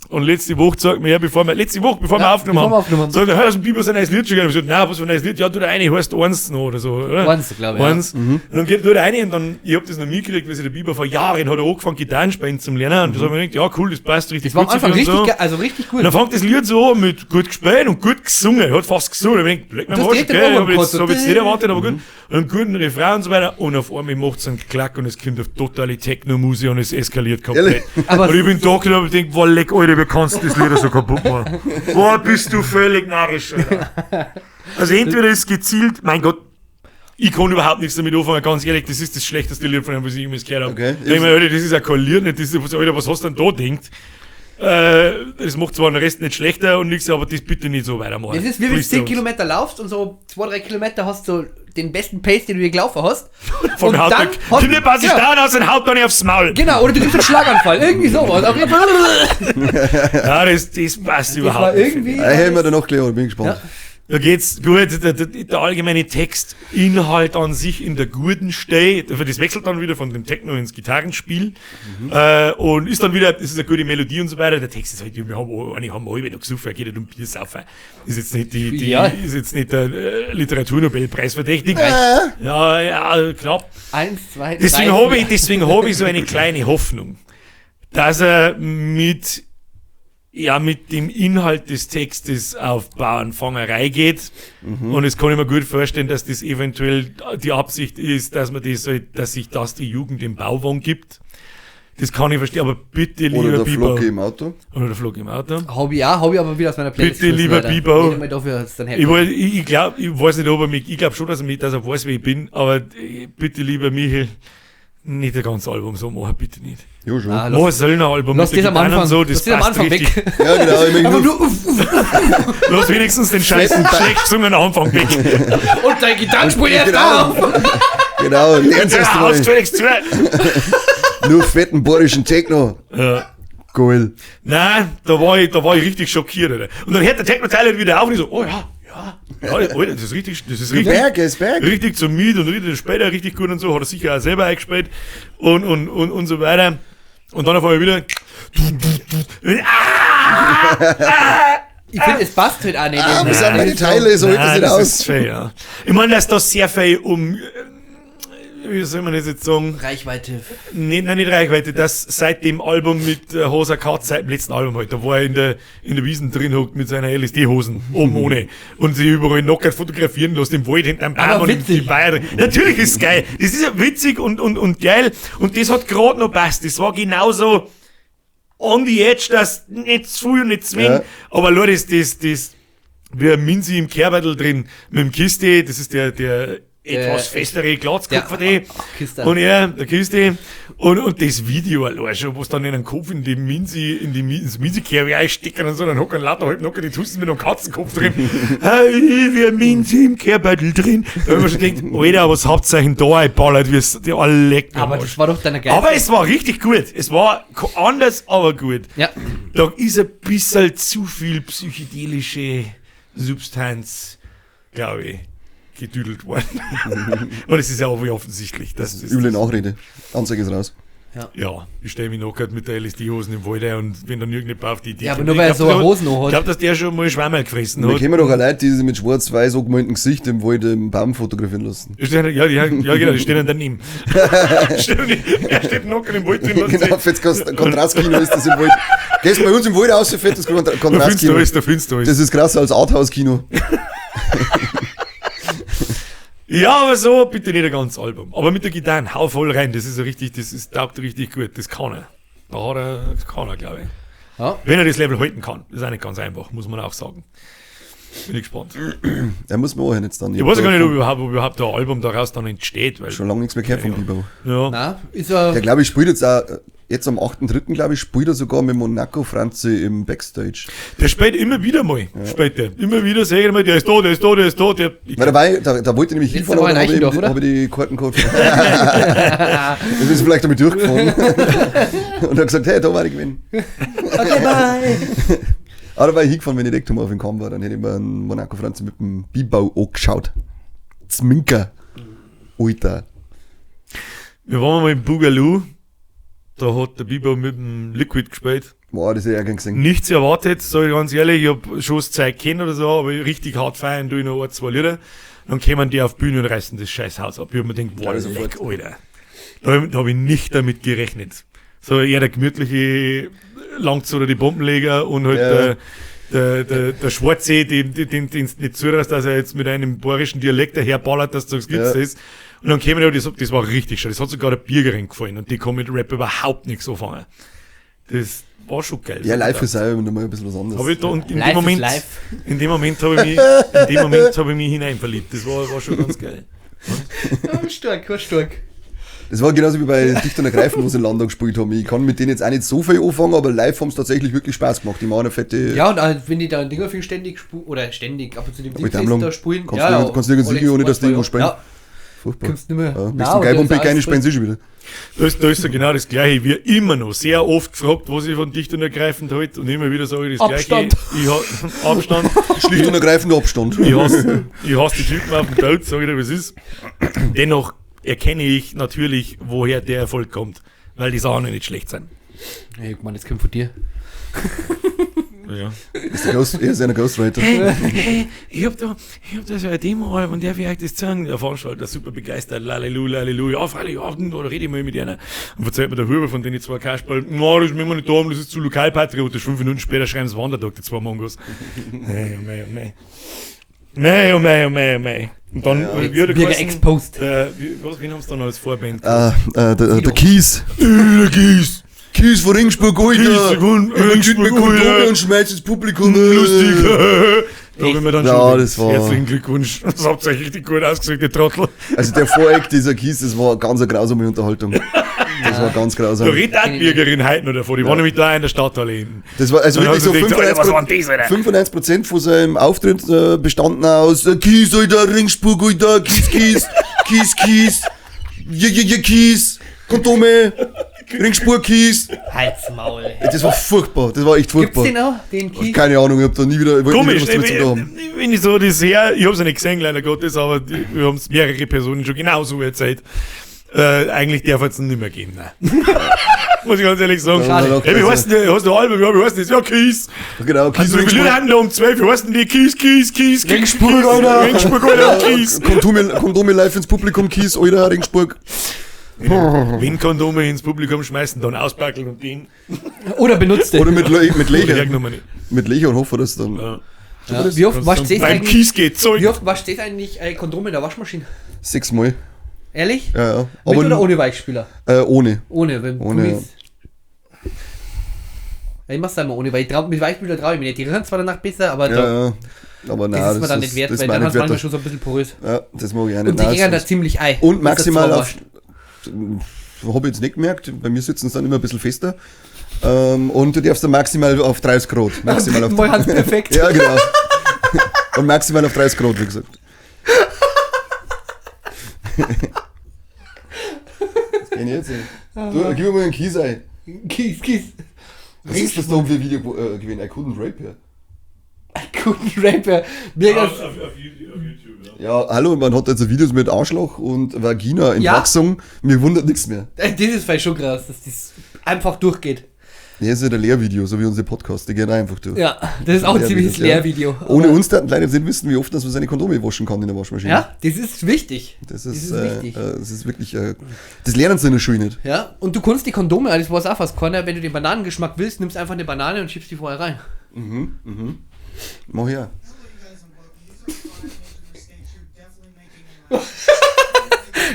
Und letzte Woche sagt mir, bevor wir aufgenommen haben, sagt er, hör, das Biber sein neues Lied schon. Ich hab gesagt, nein, was für ein neues Lied? Ja, tu da rein, heißt eins noch oder so, oder?
Eins, glaube ich.
Eins.
Ja.
Mhm. Und dann geht nur da rein und dann, ich hab das noch mitgekriegt, wie sich der Biber vor Jahren hat er angefangen, Gitarren spielen zu lernen. Und das hab ich mir gedacht, ja, cool, das passt richtig
Das war
gut.
am Anfang
und
richtig,
so.
also richtig gut.
Und dann fängt das Lied so an mit gut gespielt und gut gesungen. Er hat fast gesungen. Ich denk, leck mir am Arsch, okay, hab ich jetzt nicht erwartet, aber gut. Und einen guten Refrain und so weiter. Und auf einmal macht's einen Klack und es kommt auf totale Techno-Musik und es eskaliert komplett.
Aber
und ich bin da gekommen und denk, boah, leck, Alter, wie kannst du das Lied so kaputt machen? Boah, bist du völlig narrisch, Alter. Also entweder ist gezielt, mein Gott, ich kann überhaupt nichts damit anfangen, ganz ehrlich, das ist das schlechteste Lied von dem, was ich jemals gehört habe.
Okay.
Ich denk mir, Alter, das ist ja kein Lied, nicht, das ist, Alter, was hast du denn da gedacht? Das macht zwar den Rest nicht schlechter und nichts, aber das bitte nicht so weitermachen.
Das ist wie wenn du 10 Kilometer laufst und so 2-3 Kilometer hast du den besten Pace, den du je gelaufen hast.
Von
und
haut
dann
dann, pass ich da aus und haut dann nicht aufs Maul.
Genau, oder du kriegst einen Schlaganfall, irgendwie sowas.
Ja, das passt überhaupt
war
nicht.
irgendwie.
Ich hätte mir danach gleich, bin gespannt.
Ja.
Da geht's gut, der allgemeine Textinhalt an sich in der guten Stelle, das wechselt dann wieder von dem Techno ins Gitarrenspiel, und ist dann wieder, das ist eine gute Melodie und so weiter. Der Text ist halt, wir haben, eigentlich haben wir alle noch gesoffen, geht nicht um Biersaufen. Ist jetzt nicht ist jetzt nicht der Literaturnobelpreis verdächtig. Ja, ja, knapp.
1, 2, 3.
Deswegen habe ich so eine kleine Hoffnung, dass er mit dem Inhalt des Textes auf Bauernfangerei geht. Mhm. Und es kann ich mir gut vorstellen, dass das eventuell die Absicht ist, dass man das halt, dass sich das die Jugend im Bauwagen gibt. Das kann ich verstehen, aber bitte,
Oder
lieber
der
Bibo.
Flocke im Auto.
Oder der Flocke im Auto.
Hab ich auch, hab ich aber wieder aus meiner Playlist.
Bitte,
geschmissen,
lieber
leider.
Bibo.
Nicht einmal dafür hat's dann
Ich,
hergekommen.
weiß- ich, ich glaube, ich weiß nicht, ob er mich, ich glaube schon, dass er mich, dass er weiß, wer ich bin, aber bitte, lieber Michael, nicht das ganze Album so machen, bitte nicht.
Ja, schon.
Ah,
Mach
lass,
ein Söllner-Album
lass
mit
das
der
am
Gitarre und
Anfang,
so, das
lass das am
passt
Anfang
richtig.
weg.
Ja, genau. Ich
Aber
möchte nur
nur uff, uff,
Lass wenigstens den scheiß schlecht gesungenen Anfang weg.
und dein Gitarrenspiel erst
Genau.
auf.
Genau, lern's erst
Ja,
mal.
aus Felix zu.
Nur fetten bayerischen Techno.
Ja.
Geil.
Nein, da war ich richtig schockiert, Alter. Und dann hört der Techno-Teil halt wieder auf und ich so, oh ja, ja, ja, Alter, das ist richtig,
Berg, ist Berg.
richtig zum Miet und richtig später richtig gut und so, hat er sicher auch selber eingespielt und so weiter. Und dann auf einmal wieder, ah,
Ich finde, es passt halt auch nicht.
Ah, wo sind meine Teile? So hält das
Nein,
nicht
das
aus.
ist fair, ja. Ich meine, dass da sehr viel um, wie soll man das jetzt sagen?
Reichweite.
Nee, nein, nicht Reichweite, das seit dem Album mit Hosa Katz, seit dem letzten Album halt, da wo er in der Wiesen drin hockt mit seiner LSD-Hosen, oben ohne, und sich überall knockert fotografieren lässt, im Wald hinterm Baum
Aber
und im
witzig.
die Bayern. Natürlich ist es geil. Das ist ja witzig und geil, und das hat gerade noch passt. Das war genauso on the edge, dass nicht zu viel und nicht zu wenig,
Ja.
aber Leute, das, wie ein Minzi im Kehrbeutel drin, mit dem Kiste, das ist der etwas festere Glatzkopf,
der-
der,
Kiste.
und er, der Kiste, und das Video allein schon, wo es dann in den Kopf in die Minzi, in die, ins Minzi-Kerbe einstecken und so, dann hocken lauter halb locker die Tussen mit einem Katzenkopf drin. Hey, wie ein Minzi im Kehrbeutel drin. Da hab ich mir schon gedacht, Alter, was habt ihr euch denn da eingeballert, wie es die alle lecken am
Aber
Arsch.
das war doch deine geil.
Aber es war richtig gut. Es war anders, aber gut.
Ja.
Da ist ein bisschen zu viel psychedelische Substanz, glaube ich, gedüdelt worden. Und es ist ja auch wie offensichtlich, dass das.
Üble Nachrede. Anzeige ist raus.
Ja, ich stelle mich noch grad mit der LSD-Hosen im Wald ein und wenn dann irgendjemand auf die Idee
Ja, aber
kommt,
nur
ich
weil er
glaub,
so eine
der-
Hosen noch
Ich
hat.
glaube, dass der schon mal Schwammerl gefressen
Da
hat.
kennen wir doch auch Leute, die sich mit schwarz-weiß angemaltem Gesicht im Wald im Baum fotografieren lassen.
Die stehen- Ja, ja, genau, die stehen dann daneben. Er steht noch im Wald drin. und
Genau,
sich-
fettes Kontrastkino ist das im Wald. Gehst bei uns im Wald aus, fettes
Da findest du
Kontrastkino.
alles, da findest du alles.
Das ist krasser als Arthouse-Kino.
Ja, aber so, bitte nicht ein ganzes Album. Aber mit der Gitarre, hau voll rein, das ist ja richtig, das ist, taugt richtig gut, das kann er. Da hat er, das kann er, glaube ich.
Ja.
Wenn er das Level halten kann, ist auch nicht ganz einfach, muss man auch sagen. Bin ich gespannt.
Da muss man auch hin jetzt dann.
Ich weiß gar nicht, ob überhaupt ein Album daraus dann entsteht, weil,
Schon lange nichts mehr gehört vom Bibo.
ja.
Na, ist er.
Der, glaube ich, spielt jetzt auch, jetzt am 8.3., glaube ich, spielt er sogar mit Monaco Franzi im Backstage.
Der spielt immer wieder mal, spielt der. Immer wieder sage ich mal, der ist da, der ist da, der ist da, der, ich,
Weil dabei, da wollte ich nämlich
Letzte
hinfahren,
Woche
aber
in
dann habe ich,
Eichendorf, oder?
hab ich die Karten gehabt. Das ist vielleicht damit durchgefahren. Und hat gesagt, hey, da war ich gewesen.
Okay, bye.
Aber da war ich hingefahren, wenn ich direkt auf den Kamm war, dann hätte ich mir einen Monaco Franzi mit dem Bibau angeschaut. Zminker. Alter.
wir waren mal im Boogaloo, da hat der Biber mit dem Liquid gespielt.
Boah, das hätte ich auch gern gesehen.
Nichts erwartet, sag ich ganz ehrlich. Ich hab schon das Zeug kennt oder so, aber richtig hart feiern tue ich noch ein, zwei Lieder. Dann kommen die auf die Bühne und reißen das scheiß Haus ab. Ich hab mir gedacht, boah,
Ja, sofort.
leck, Alter. Da hab ich nicht damit gerechnet. So eher der gemütliche Langz oder die Bombenleger und halt
Ja.
der Schwarze, den nicht zuhörst, dass er jetzt mit einem bayerischen Dialekt daherballert, dass du sagst, gibt's
Ja.
das? Und dann kämen die, das war richtig schön. Das hat sogar der Biergerin gefallen und die kann mit Rap überhaupt nichts anfangen. Das war schon geil.
Ja, live ist auch immer noch mal ein bisschen was anderes.
Hab ich da, und in
Live
dem
ist
Moment,
live.
in dem Moment habe ich mich, in dem Moment habe ich mich hineinverliebt. Das war schon ganz geil.
Ja, stark, war stark.
Das war genauso wie bei Dicht und Ergreifen, wo sie in Landau gespielt haben. Ich kann mit denen jetzt auch nicht so viel anfangen, aber live haben sie tatsächlich wirklich Spaß gemacht. Die machen eine fette
Ja, und auch wenn die da in Dingerfing ständig spulen, oder ständig ab und zu dem
Mit
Ding
Dammlung.
da spulen.
Kannst nirgends hingehen, ohne dass die irgendwo spielen.
Ja,
Furchtbar.
kommst nicht mehr.
Ja,
Na,
bis zum
und
Geib
das
und
ist
Pick
alles
eine spielen sie schon wieder.
Da ist ja genau das Gleiche. Wir immer noch sehr oft gefragt, was ich von dicht und ergreifend halte. Und immer wieder sage ich das
Abstand.
Gleiche. Ich ha Abstand.
Schlicht und ergreifend Abstand.
Ich hasse die Typen auf dem Tod, sage ich dir, was ist. Dennoch erkenne ich natürlich, woher der Erfolg kommt. Weil die Sachen nicht schlecht sind.
Ey, ich meine, das kommt von dir.
Ja.
Ist der Ghost, er ist einer Ghostwriter.
Hey, ich hab da so ein Demo und der will euch das zeigen. Der Veranstalter super begeistert, lalelu, lalelu, ja, freilich, ja, da rede ich mal mit einer. Und verzeiht mir der Huber von denen zwei Kasperl, na, das müssen wir nicht da haben, das ist zu lokalpatriotisch. 5 Minuten später schreiben sie Wandertag, die zwei Mongos. Mei, oh mei, oh mei. Mei, oh mei, oh mei, oh mei. Und dann, wie hat der
Birger
geheißen?
exposed.
Wen haben sie dann als Vorband?
Der Keys.
Der Kies.
Kies von Ringsburg, Alter.
Kies von
Ich mit
Ringsburg,
Kondome
Alter.
und schmeiß ins Publikum.
Lustig. Da bin wir dann
Ja,
schon.
das war-
Herzlichen Glückwunsch. Das habt ihr euch richtig gut ausgesucht, ihr Trottel.
Also der Voreck dieser Kies, das war ganz eine grausame Unterhaltung. Das war ganz grausam.
Da redet auch die Bürgerin heute noch davor. Die war nämlich da in der Stadthalle hinten.
Das war also
Dann
wirklich
hast
so
du gedacht, Alter, was war denn das, Alter?
95% von seinem Auftritt bestanden aus Kies, Alter, Ringsburg, Alter, Kies, Kies, Kies, Kies, je, je, je, Kies, Kondome, Ringsburg, Kies.
Halt's Maul.
Das war furchtbar, das war echt
Gibt's
furchtbar.
den auch? Den Kies?
Keine Ahnung, ich hab da nie wieder, ich wollte nie
Komisch,
wieder was damit zu tun haben.
wenn ich so das her, ich hab's ja nicht gesehen, leider Gottes, aber wir haben es mehrere Personen schon genauso erzählt. Eigentlich darf es nicht mehr geben, nein. Muss ich ganz ehrlich sagen.
Schade.
Hey, wie heißt denn der? Hast du Album? Ja, wie heißt denn das? Ja, Kies.
Genau, Kies,
Also, wir
Ringsburg.
hatten da um 12, wie heißt denn die? Kies, Kies, Kies, Kies.
Ringsburg, Alter.
Ringsburg, Alter, Kies.
Kondome live ins Publikum, Kies, Alter, Ringsburg.
Wenn Kondome ins Publikum schmeißen, dann auspackeln und den.
Oder benutzte.
Oder mit, Le mit
Oder
Lecher.
hergenommen.
Mit Lecher und hoffe, dass dann.
Ja.
Ja. Wie oft wascht ihr
Beim
eigentlich,
Kies geht Zeug.
wie oft wascht ihr eigentlich Kondome in der Waschmaschine?
Sechsmal.
Ehrlich?
Ja, ja.
Mit
Aber
oder ohne Weichspüler?
Ohne.
Ohne, wenn
Ohne,
Gummis. Ja, ich mach's da immer ohne, weil ich trau, mit Weichspüler traue ich mir nicht. Die riechen zwar danach besser, aber da,
Ja, ja. Aber nein,
das ist mir dann nicht wert,
das
weil
ist mir
dann
nicht
hast du manchmal
wert.
schon so ein bisschen porös.
Ja, das mag ich auch nicht.
Und die
Nein,
gehen
das
da ziemlich ei.
Und maximal
Das
auf.
ist
Habe ich jetzt nicht gemerkt, bei mir sitzen sie dann immer ein bisschen fester. Und du darfst dann maximal auf 30 Grad. Maximal auf
Mal hat's perfekt.
Ja, genau. Und maximal auf 30 Grad, wie gesagt. Was geht denn jetzt? ey? Du, gib mir mal einen Kies ein.
Kies, Kies.
Was ist das da um für ein Video gewesen? I couldn't rape her.
Guten Rapper. Mega.
Auf YouTube, ja.
Ja, hallo, man hat also Videos mit Arschloch und Vagina in
Ja.
Wachsung. Mir wundert nichts mehr.
Das ist vielleicht schon krass, dass das einfach durchgeht.
Nee, das ist ja der Lehrvideo, so wie unsere Podcasts, die gehen einfach durch.
Ja, das ist auch ein ziemliches
Lehrvideos, ja.
Lehrvideo.
Ohne
Aber-
uns da leider nicht wissen, wie oft dass man seine Kondome waschen kann in der Waschmaschine.
Ja, das ist wichtig.
Das ist,
wichtig.
das ist wirklich, das lernen sie in der Schule nicht.
Ja, und du kannst die Kondome, das weiß auch fast keiner, wenn du den Bananengeschmack willst, nimmst einfach eine Banane und schiebst die vorher rein.
Mach her.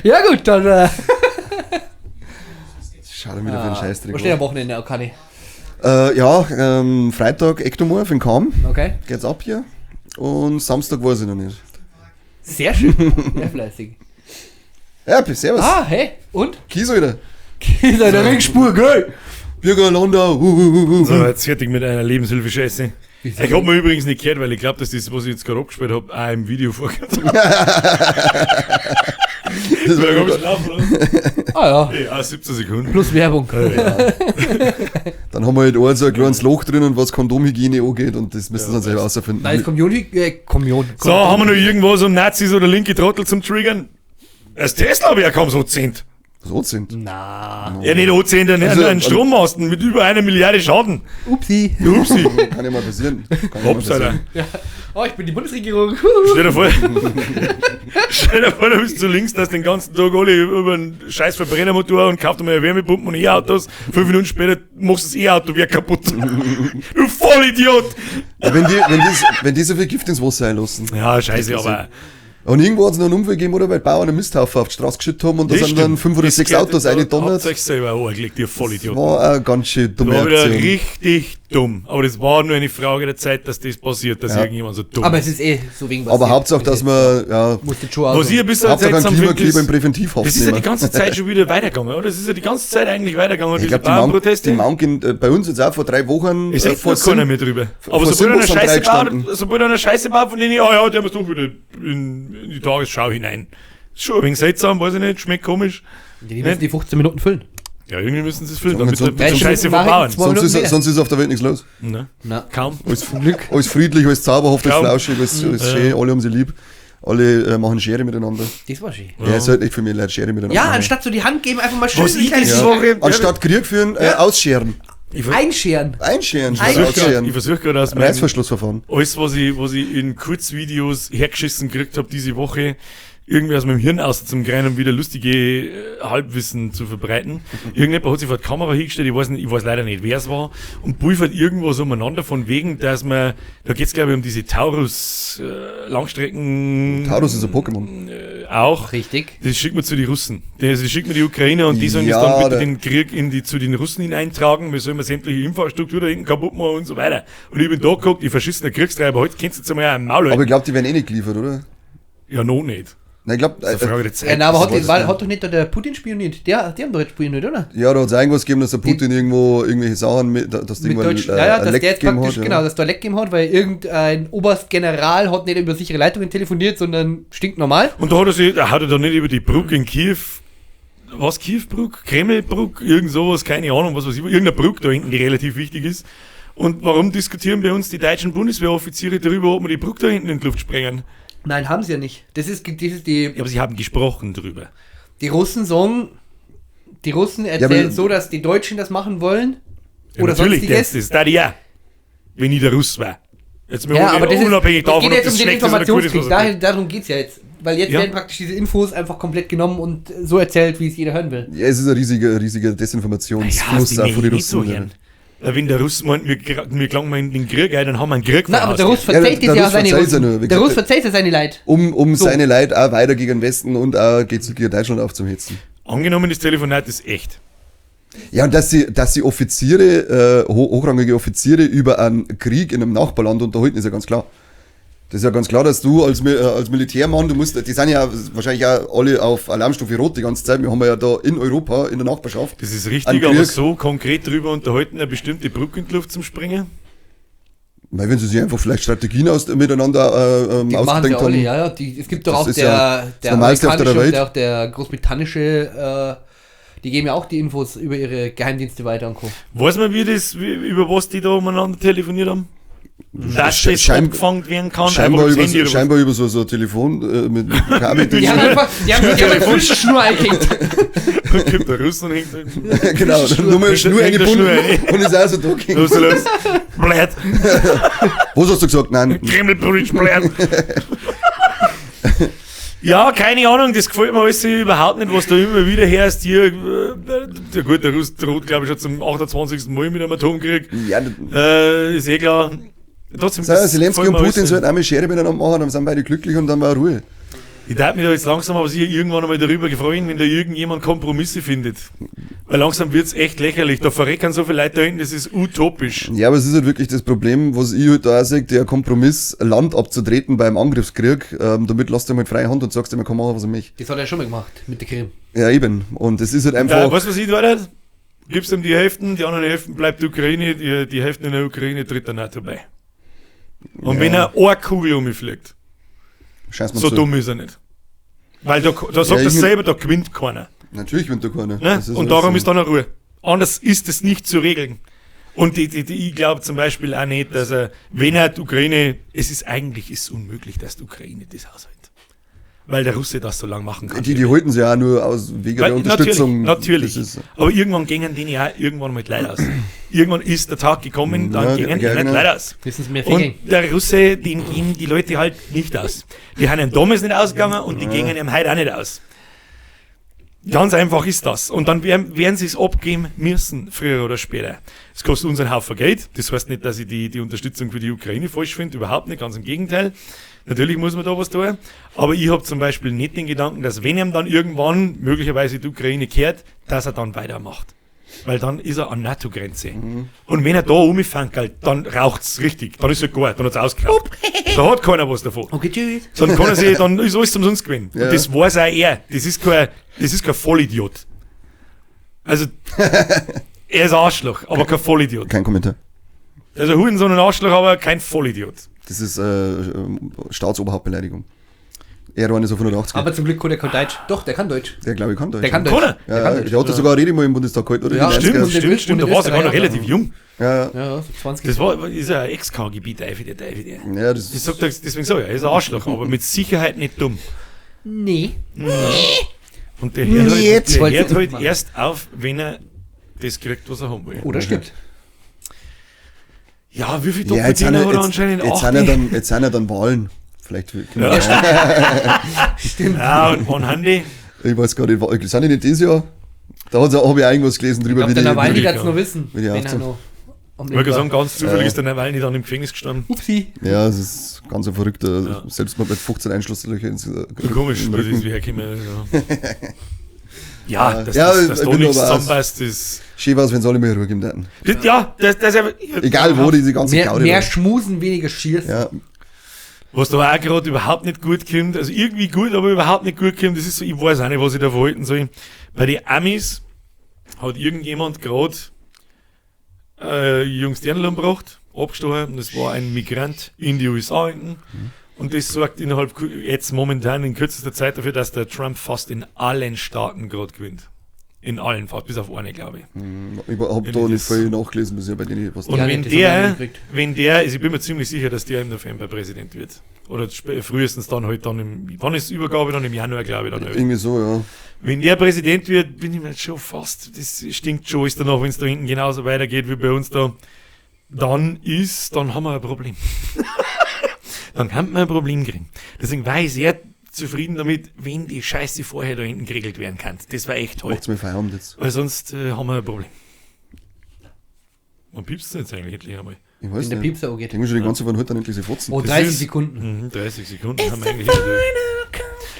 Ja gut, dann
Schade wieder für den Scheißdreck.
Was steht am Wochenende, Okani?
Ja, Freitag Ektomorph in Kam.
Okay.
Geht's ab hier. Und Samstag weiß ich noch nicht.
Sehr schön. Sehr fleißig.
Ja, servus.
Ah, hey, und?
Kies, Alter.
Ist eine Ringspur, geil!
Bürger Landau.
So, jetzt fertig mit einer Lebenshilfe-Scheiße. Ich hab mir übrigens nicht gehört, weil ich glaube, dass das, was ich jetzt gerade abgespielt habe, auch im Video vorkommt.
Das war
Da komm
gut.
ich schlafen, oder?
Ah ja,
Ja, 17 Sekunden.
plus Werbung.
Dann haben wir halt auch so ein kleines Loch drin und was Kondomhygiene angeht und das müssen sie dann selber rausfinden.
Nein, ist Kommunion, Kommunion.
So, haben wir noch irgendwo so Nazis oder linke Trottel zum Triggern? Das Tesla wäre kaum so 10.
So sind.
Na,
Ja, nicht O10, einen,
Also,
einen Strommasten mit über einer Milliarde Schaden.
upsi.
Upsi.
Kann ja mal passieren. Kann ja mal
Ups, Alter.
passieren.
Ja. Oh, ich bin die Bundesregierung.
Stell dir vor, stell dir vor, du bist zu links, dass den ganzen Tag alle über einen scheiß Verbrennermotor und kauft einmal Wärmepumpen und E-Autos. 5 Minuten später machst du das E-Auto wieder kaputt. Du Vollidiot!
Ja, wenn die so viel Gift ins Wasser einlassen.
Ja, scheiße, aber.
Und irgendwo hat es noch einen Unfall gegeben, oder? Weil die Bauern einen Misthaufen auf die Straße geschüttet haben und da
Das
sind dann
stimmt.
5 oder
Das
6
gehört-
Autos
da
reingedonnert.
Habt euch selber angelegt, ihr Vollidiot.
War eine ganz schön dumme
War wieder
Aktion.
richtig dumm. Aber das war nur eine Frage der Zeit, dass das passiert, dass
Ja.
irgendjemand so dumm
Aber
ist.
es ist eh so wegen was.
Aber Hauptsache, dass man, ja,
Musste schon
Was ich ein bisschen
Hauptsache einen
seltsam finde,
Klimakleber im
ist,
Präventivhaft
das ist ja die
nehmen.
ganze Zeit schon wieder weitergegangen, oder? Das ist ja die ganze Zeit eigentlich weitergegangen,
Ich
diese
glaube, die
Bauernproteste.
Manken, bei uns jetzt auch vor 3 Wochen,
Es redet
vor
nur keiner
Sim-
mehr drüber.
vor
Aber sobald
Simbos
einer
sind drei
Scheiße
gestanden.
baut, sobald einer Scheiße baut, von denen ich, oh ja, der muss doch wieder in die Tagesschau hinein. Ist schon ein wenig seltsam, weiß ich nicht, schmeckt komisch.
Die müssen die 15 Minuten füllen.
Ja, irgendwie müssen sie es füllen,
So,
damit
mit
die
so-
Scheiße
Nachrichten
verbauen.
zwei
Sonst
Minuten
ist,
mehr.
sonst ist auf der Welt nichts los.
Ne?
Na.
Kaum.
Alles, alles friedlich, alles zauberhaft, alles
Kaum.
flauschig, alles schön, alle haben sie lieb. Alle machen Schere miteinander.
Das war schön.
Ja, es sollte echt für mich Leute Schere miteinander
Ja,
machen.
anstatt so die Hand geben, einfach mal schön
Was
die
ich
kleine
diese
Schere
Woche.
Anstatt Krieg führen, ausscheren.
Ich,
einscheren.
Einscheren, statt
versuche grad, ich
ausscheren.
versuch gerade aus meinem,
Reißverschlussverfahren.
alles, was ich in Kurzvideos hergeschissen gekriegt habe diese Woche, irgendwie aus meinem Hirn aus zum Grein, um wieder lustige Halbwissen zu verbreiten. Irgendjemand hat sich vor die Kamera hingestellt, ich weiß nicht, ich weiß leider nicht, wer es war, und pulvert irgendwas umeinander von wegen, dass man, da geht's glaube ich um diese Taurus Langstrecken.
Taurus ist ein Pokémon.
Auch.
Richtig.
Das schickt man zu den Russen. Das schickt man die Ukrainer und die sollen
Ja,
das dann bitte
da-
den Krieg zu den Russen hineintragen. Wir sollen mal sämtliche Infrastruktur da hinten kaputt machen und so weiter. Und ich bin da geguckt, die verschissene Kriegstreiber, heute kennst du jetzt einmal einen Maul
Aber ich
halten.
glaube, die werden eh nicht geliefert, oder?
Ja, noch nicht.
Nein, ich glaube,
Das ist eine Frage der Zeit.
Ja, na, aber
das weiß ich nicht.
hat doch nicht der Putin spioniert? Die haben doch jetzt spioniert, oder?
ja, da hat es irgendwas gegeben, dass der Putin irgendwo irgendwelche Sachen mit, dass
Mit
irgendwann
Deutsch, ja, ja,
ein
dass
Leck
der jetzt
gegeben
praktisch,
hat, ja.
genau, dass der Leck gegeben hat, weil irgendein Oberstgeneral hat nicht über sichere Leitungen telefoniert, sondern stinknormal.
Und da hat er sich, da hat er doch nicht über die Brücke in Kiew, was, Kiewbrück? Kremlbrück? Irgend sowas, keine Ahnung, was weiß ich, irgendeine Brücke da hinten, die relativ wichtig ist. Und warum diskutieren bei uns die deutschen Bundeswehroffiziere darüber, ob wir die Brücke da hinten in die Luft sprengen?
Nein, haben sie ja nicht. Das ist die,
Ja, aber sie haben gesprochen drüber.
die Russen sagen, die Russen erzählen
aber-
so, dass die Deutschen das machen wollen.
Ja,
oder
natürlich,
sonstiges.
das ist ja, wenn ich der Russ war. Jetzt mal
Ja, aber das ist,
unabhängig
es
davon,
geht
ob
jetzt
das
um den
schlecht ist oder gut ist,
Informationskrieg.
was er tut.
Darum geht's ja jetzt. Weil jetzt
Ja.
werden praktisch diese Infos einfach komplett genommen und so erzählt, wie es jeder hören will.
Ja, es ist ein riesiger Desinformationsfluss
Ja,
auch von den
nicht so
Russen.
hören. Weil wenn der Russ meint, wir gelangen mal in den Krieg ein, dann haben wir einen Krieg
Na, aber der Russ
Ja,
verzeiht
der
es ja
Russ
seine
verzeiht's ja
Russen.
nur, wie
Der
gesagt,
Russ verzeiht ja seine Leid.
Um
So.
seine Leute auch weiter gegen den Westen und auch gezielt gegen Deutschland aufzuhetzen.
Angenommen, das Telefonat ist echt.
Ja, und dass sie Offiziere, hochrangige Offiziere über einen Krieg in einem Nachbarland unterhalten, ist ja ganz klar. Das ist ja ganz klar, dass du als Militärmann, du musst, die sind ja wahrscheinlich auch alle auf Alarmstufe Rot die ganze Zeit. Wir haben ja da in Europa, in der Nachbarschaft.
Das ist
einen
richtig, aber
Krieg.
so konkret drüber unterhalten, eine bestimmte Brücke in die Luft zum Springen.
Weil wenn sie sich einfach vielleicht Strategien miteinander
Die machen sie
ausgedenkt
alle,
haben.
ja, ja. Es gibt doch
Das
auch
ist
der,
ja das
der
Normalste auf der
amerikanische und
Welt.
der, auch der großbritannische, die geben ja auch die Infos über ihre Geheimdienste weiter und Co.
Weiß man, über was die da umeinander telefoniert haben? Dass das abgefangen werden kann,
Scheinbar
einfach
über,
übers Handy
so,
oder was?
scheinbar über so ein Telefon mit Kabel.
Die haben einfach, die haben eine Zwischenschnur eingehängt.
Dann kommt der Russ und hängt
genau, nur mal Schnur
Hängt der
eingebunden
Schnur ein.
und ist auch so da gegangen.
Los, los. Blöd.
Was hast du gesagt? Nein.
Kremlbridge, blöd. Ja, keine Ahnung, das gefällt mir alles überhaupt nicht, was da immer wieder her ist. Hier, der gut, der Russ droht, glaube ich, schon zum 28. Mal mit einem Atomkrieg.
Ja,
Ist eh klar. Trotzdem,
so,
das
Zelensky
gefällt
und
mir
Putin
alles
sollten einmal Schere miteinander machen, dann sind beide glücklich und dann war Ruhe.
Ich darf mich da jetzt langsam aber sicher irgendwann einmal darüber gefreuen, wenn da irgendjemand Kompromisse findet. Weil langsam wird's echt lächerlich. Da verrecken so viele Leute da hinten, das ist utopisch.
Ja, aber es ist halt wirklich das Problem, was ich halt da auch sehe, der Kompromiss, Land abzutreten beim Angriffskrieg, damit lässt du ihm halt freie Hand und sagst ihm, er kann machen, was er möchte.
Das hat er schon mal gemacht mit der Krim.
Ja, eben. Und es ist halt einfach.
Ja, weißt du, was ich da nicht? Gibst ihm die Hälften, die anderen Hälften bleibt die Ukraine, die Hälfte in der Ukraine tritt der NATO bei. Und
Ja.
wenn er eine Kugel umfliegt,
Scheiß mal
so
zu.
dumm ist er nicht. Weil da sagt
Ja,
er
ich-
selber, da gewinnt keiner.
Natürlich gewinnt da keiner.
Ne?
Das ist
Und darum
alles
ist dann eine Ruhe. Anders ist es nicht zu regeln. Und ich glaube zum Beispiel auch nicht, dass er, wenn er die Ukraine, es ist eigentlich ist unmöglich, dass die Ukraine das aushält. Weil der Russe das so lange machen kann.
Die halten sie ja auch nur aus wegen der
Weil,
Unterstützung.
Natürlich,
Das ist,
Aber irgendwann gingen denen ja irgendwann mit Leid aus. Irgendwann ist der Tag gekommen, dann
Ja,
gingen
ja,
denen
genau.
Leid aus.
Wissen Sie mehr
Und
Fingern.
der Russe, den gehen die Leute halt nicht aus. Die haben ihm damals nicht ausgegangen und die gingen ihm heute auch nicht aus. Ganz einfach ist das. Und dann werden sie es abgeben müssen, früher oder später. Es kostet uns einen Haufen Geld. Das heißt nicht, dass ich die Unterstützung für die Ukraine falsch finde. Überhaupt nicht, ganz im Gegenteil. Natürlich muss man da was tun. Aber ich habe zum Beispiel nicht den Gedanken, dass wenn ihm dann irgendwann möglicherweise die Ukraine kehrt, dass er dann weitermacht. Weil dann ist er an NATO-Grenze. Und wenn er da umfängt, dann raucht's richtig. Dann ist er gar, dann hat's ausgeraucht. Da hat keiner was davon.
Okay, tschüss.
Dann kann er sich, dann ist alles umsonst gewesen.
Ja.
Und das weiß auch er. Das ist kein Vollidiot. Also, er ist ein Arschloch, aber kein Vollidiot.
kein Kommentar.
Also Hurensohn und Arschloch, aber kein Vollidiot.
Das ist Staatsoberhauptbeleidigung. Er war so 180.
Aber zum Glück kann der kein Deutsch. Doch, der kann Deutsch.
der glaube ich kann Deutsch.
Der kann
ja.
Deutsch.
Kann er?
Der
Ja,
kann
ja,
Deutsch.
der hat ja sogar eine Rede mal im Bundestag gehalten, oder?
Ja,
In den
Stimmt,
90ern.
Und in
stimmt, stimmt. Da war er sogar noch
Österreich
relativ jung.
Ja,
Ja, so 20.
Das war, ist ja ein Ex-KGB, Teufel, der Teufel, der.
ja, das
Ich sag, deswegen sag ich, er ist ein Arschloch, aber mit Sicherheit nicht dumm.
Nee.
Und der hört halt,
Jetzt.
der
Wollt's
hört halt
machen.
erst auf, wenn er das kriegt, was er haben will.
Oder stirbt.
Ja, wie viel
ja, jetzt sind
Doppelzehner
ja,
hat er
jetzt,
anscheinend?
jetzt
Acht?
sind ja dann, jetzt sind ja dann Wahlen. Vielleicht.
Ja.
Stimmt.
Ja, und wann haben die?
Ich weiß gar nicht, sind die nicht dieses Jahr? Da habe ich auch irgendwas gelesen
Ich
drüber,
glaube,
wie
der
die.
Nawalny
die-
hat's noch wissen.
wie die
Wenn er
18.
noch am
Ich
Leben
wollte
war.
sagen, ganz zufällig
Ja.
ist der Nawalny dann im Gefängnis gestanden.
Upsi.
Ja, es ist ganz ein verrückter.
Ja.
Selbstmord mit 15 Einschlusslöcher ins
Komisch,
im
wie das
Rücken.
wie hergekommen ist. Ja, ja dass,
Ja,
das, dass
ich
da
bin
nichts
aber auch-
zusammenpasst, ist.
Schön war's, wenn's alle mal ruhig im Daten.
Das, ja, das, das ist
Egal wo diese ganze
Mehr,
Gaudi
mehr
war.
Schmusen, weniger Schießen.
Ja,
Was da auch gerade überhaupt nicht gut kommt, also irgendwie gut, aber überhaupt nicht gut kommt, das ist so, ich weiß auch nicht, was ich da verhalten soll. Bei den Amis hat irgendjemand gerade Jungs Dirndl umgebracht, abgestochen, und das war ein Migrant in die USA hinten. Und das sorgt innerhalb, jetzt momentan in kürzester Zeit dafür, dass der Trump fast in allen Staaten gerade gewinnt. In allen, fast bis auf eine, glaube ich.
ich hab da nicht viel nachgelesen bisher bei denen, was
Und
Ja,
wenn
nicht, das haben wir
der,
nicht gekriegt.
wenn der, also ich bin mir ziemlich sicher, dass der im November Präsident wird. Oder frühestens dann halt dann im, wann ist Übergabe? Dann im Januar, glaube ich. Dann halt.
Irgendwie so, ja.
Wenn der Präsident wird, bin ich mir schon fast, das stinkt schon alles danach, wenn es da hinten genauso weitergeht wie bei uns da. Dann haben wir ein Problem. Dann kann man ein Problem kriegen. Deswegen war ich sehr zufrieden damit, wenn die Scheiße vorher da hinten geregelt werden kann. Das war echt toll.
Macht's mir Feierabend jetzt.
Weil sonst haben wir ein Problem. Wann piepst du jetzt eigentlich endlich einmal?
Ich weiß
Wenn der
nicht.
Piepser angeht.
Ich denke mir schon die ganze Zeit, wann heute dann endlich sie fotzen.
Oh,
Das
30
ist-
Sekunden.
Mhm, 30 Sekunden haben wir eigentlich. wieder durch.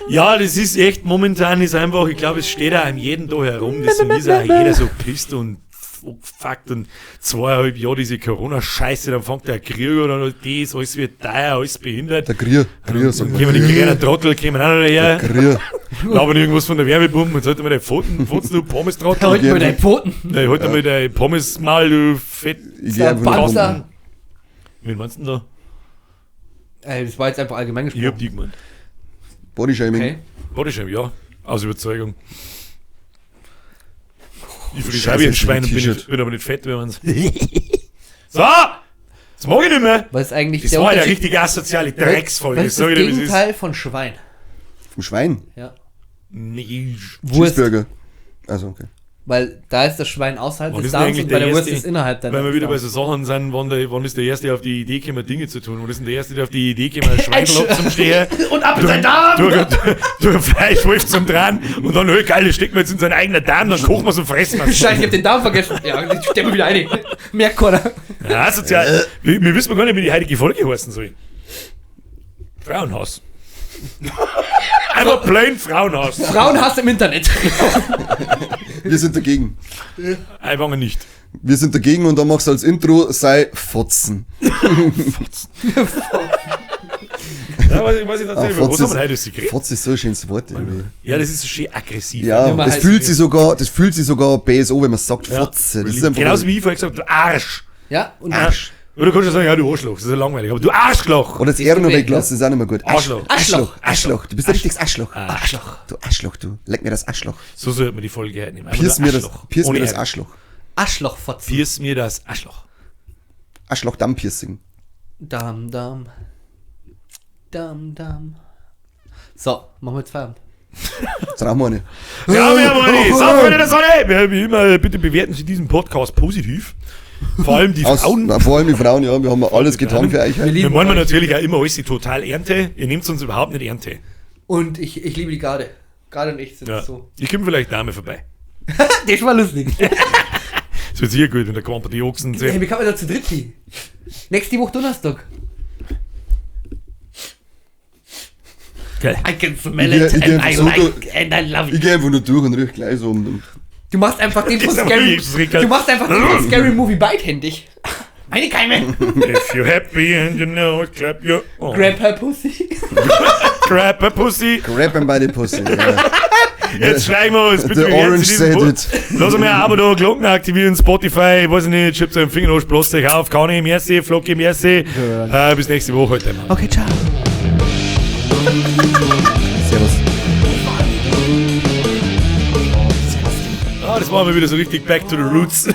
Ja, das ist echt, momentan ist einfach, ich glaube, es steht auch an jedem da herum, deswegen ist auch jeder so pisst und fuckt und 2,5 Jahre diese Corona-Scheiße, dann fängt der Krieg an und das, alles wird teuer, alles behindert.
Der Grier, Grier,
Dann
sagt
kommen
man.
die kleinen Trottel, kommen auch noch daher,
Grier.
labern irgendwas von der Wärmepumpe und sollte mal deine Pfoten, Fotzen, du Pommes-Trottel.
Halt mal deine Pfoten.
Nein, halt mal dein Pommes-Mal, du Fett.
Ich geh einfach nur
Panzer.
rum.
Wen meinst du denn da?
Das war jetzt einfach allgemein
Ich hab
gesprochen.
die gemeint.
Bodyshaming.
Okay.
Bodyshame, ja. Aus Überzeugung. Ich friss
Scheiße,
auch wie ein
jetzt
Schwein
mit
und bin,
T-Shirt.
nicht, bin aber nicht fett, wenn man's. So! Das mag ich nicht mehr!
Was ist eigentlich
Das
der
war ja
Unterschied-
richtig asoziale Drecksfolge.
Was ist
Sag
das
ich dir, wie es ist.
Gegenteil von Schwein?
Vom Schwein.
Ja.
Nee.
Wurst.
Cheeseburger. Also, okay.
Weil da ist das Schwein außerhalb
Wann
des
ist denn
Darms
eigentlich
und bei
der
der Wurst
erste-
ist innerhalb der
Weil wir wieder bei
Darms.
so Sachen sind, wann ist der Erste auf die Idee gekommen, Dinge zu tun? Wann ist denn der Erste, der auf die Idee gekommen, ein Schwein zum Stehen?
Und ab in seinen Darm!
Durch ein Fleischwolf zum Dran und dann, hey, geil, das stecken wir jetzt in seinen eigenen Darm, dann kochen wir's und fressen wir's.
Scheiße, ich hab den Darm vergessen. Ja, ich stell mal wieder ein. Merkt keiner.
Ja, asozial. Wir wissen gar nicht, wie die heutige Folge heißen soll. Frauenhaus. Einfach plain Frauenhaus.
Frauenhass im Internet.
Wir sind dagegen.
Einfach nicht.
Wir sind dagegen und dann machst du als Intro, sei Fotzen.
Ja, weiß ich tatsächlich.
Ah,
Was
Fotz
haben wir
ist-
heute das gekriegt?
Fotz ist so ein schönes Wort irgendwie.
Ja, das ist so schön aggressiv.
Ja,
Ja, man
das
heißt-
fühlt sich sogar, das fühlt sich sogar BSO, wenn man sagt
Ja.
Fotze. Das ist einfach
Genauso wie ich vorher gesagt habe, du Arsch.
Ja, und
Arsch.
Oder du kannst schon sagen, ja, du Arschloch, das ist ja langweilig, aber du Arschloch.
Oder das R noch weglassen, ist auch nicht mehr gut.
Arschloch.
Arschloch. Arschloch. Du bist ein richtiges Arschloch.
Arschloch.
Du Arschloch, du. Leck mir das Arschloch.
So sollte man die Folge heute nehmen. Einfach
Pierce
nur
mir das,
Arschloch.
pierce
Ohne
mir das
R.
Arschloch.
Arschlochfotzen.
Pierce mir das Arschloch.
Arschloch-Damm-Piercing.
Dam, dam. Dam, dam. So, machen wir jetzt Feierabend.
Jetzt rauchen wir eine.
Ja, wir haben eine. So, Freunde der Sonne. Wir, wie immer, bitte bewerten Sie diesen Podcast positiv. Vor allem die Frauen.
Na, vor allem die Frauen, ja. Wir haben alles getan für euch.
Wir
heute.
Wir
lieben
wollen
euch.
natürlich auch immer alles die total Ernte. Ihr nehmt uns überhaupt nicht Ernte.
Und ich liebe die Garde. Garde und ich sind
Ja.
so.
Ich komme vielleicht Dame vorbei.
Das war lustig.
Das wird sicher gut, wenn der Quamper die Ochsen
Hey,
sieht.
wie kann man da zu dritt gehen? Nächste Woche Donnerstag.
Geil.
I can smell
Ich
it
geh- ich geh
and I
einfach so
like and I love
Ich
it.
gehe einfach nur durch und riech gleich so um.
Du machst einfach den von
Das ist aber
Scary.
Jesus, Richard.
Du machst einfach den von Scary Movie beidhändig. Meine Keime.
If you're happy and you know it, clap your... Oh.
Grab her pussy.
Grab a pussy.
Grab him by the pussy. Ja.
Jetzt schleichen wir uns. Bitte
The
bewerten
Orange
Sie diesen
said
Pod-
it.
Lass mir ein Abo da, Glocken aktivieren, Spotify, weiß ich nicht, schiebt euren Finger noch, bloß euch auf, kann ich, merci, Flocki, merci. Bis nächste Woche heute. Mann.
Okay, ciao.
Servus.
Ah, das war mal wieder so richtig back to the roots.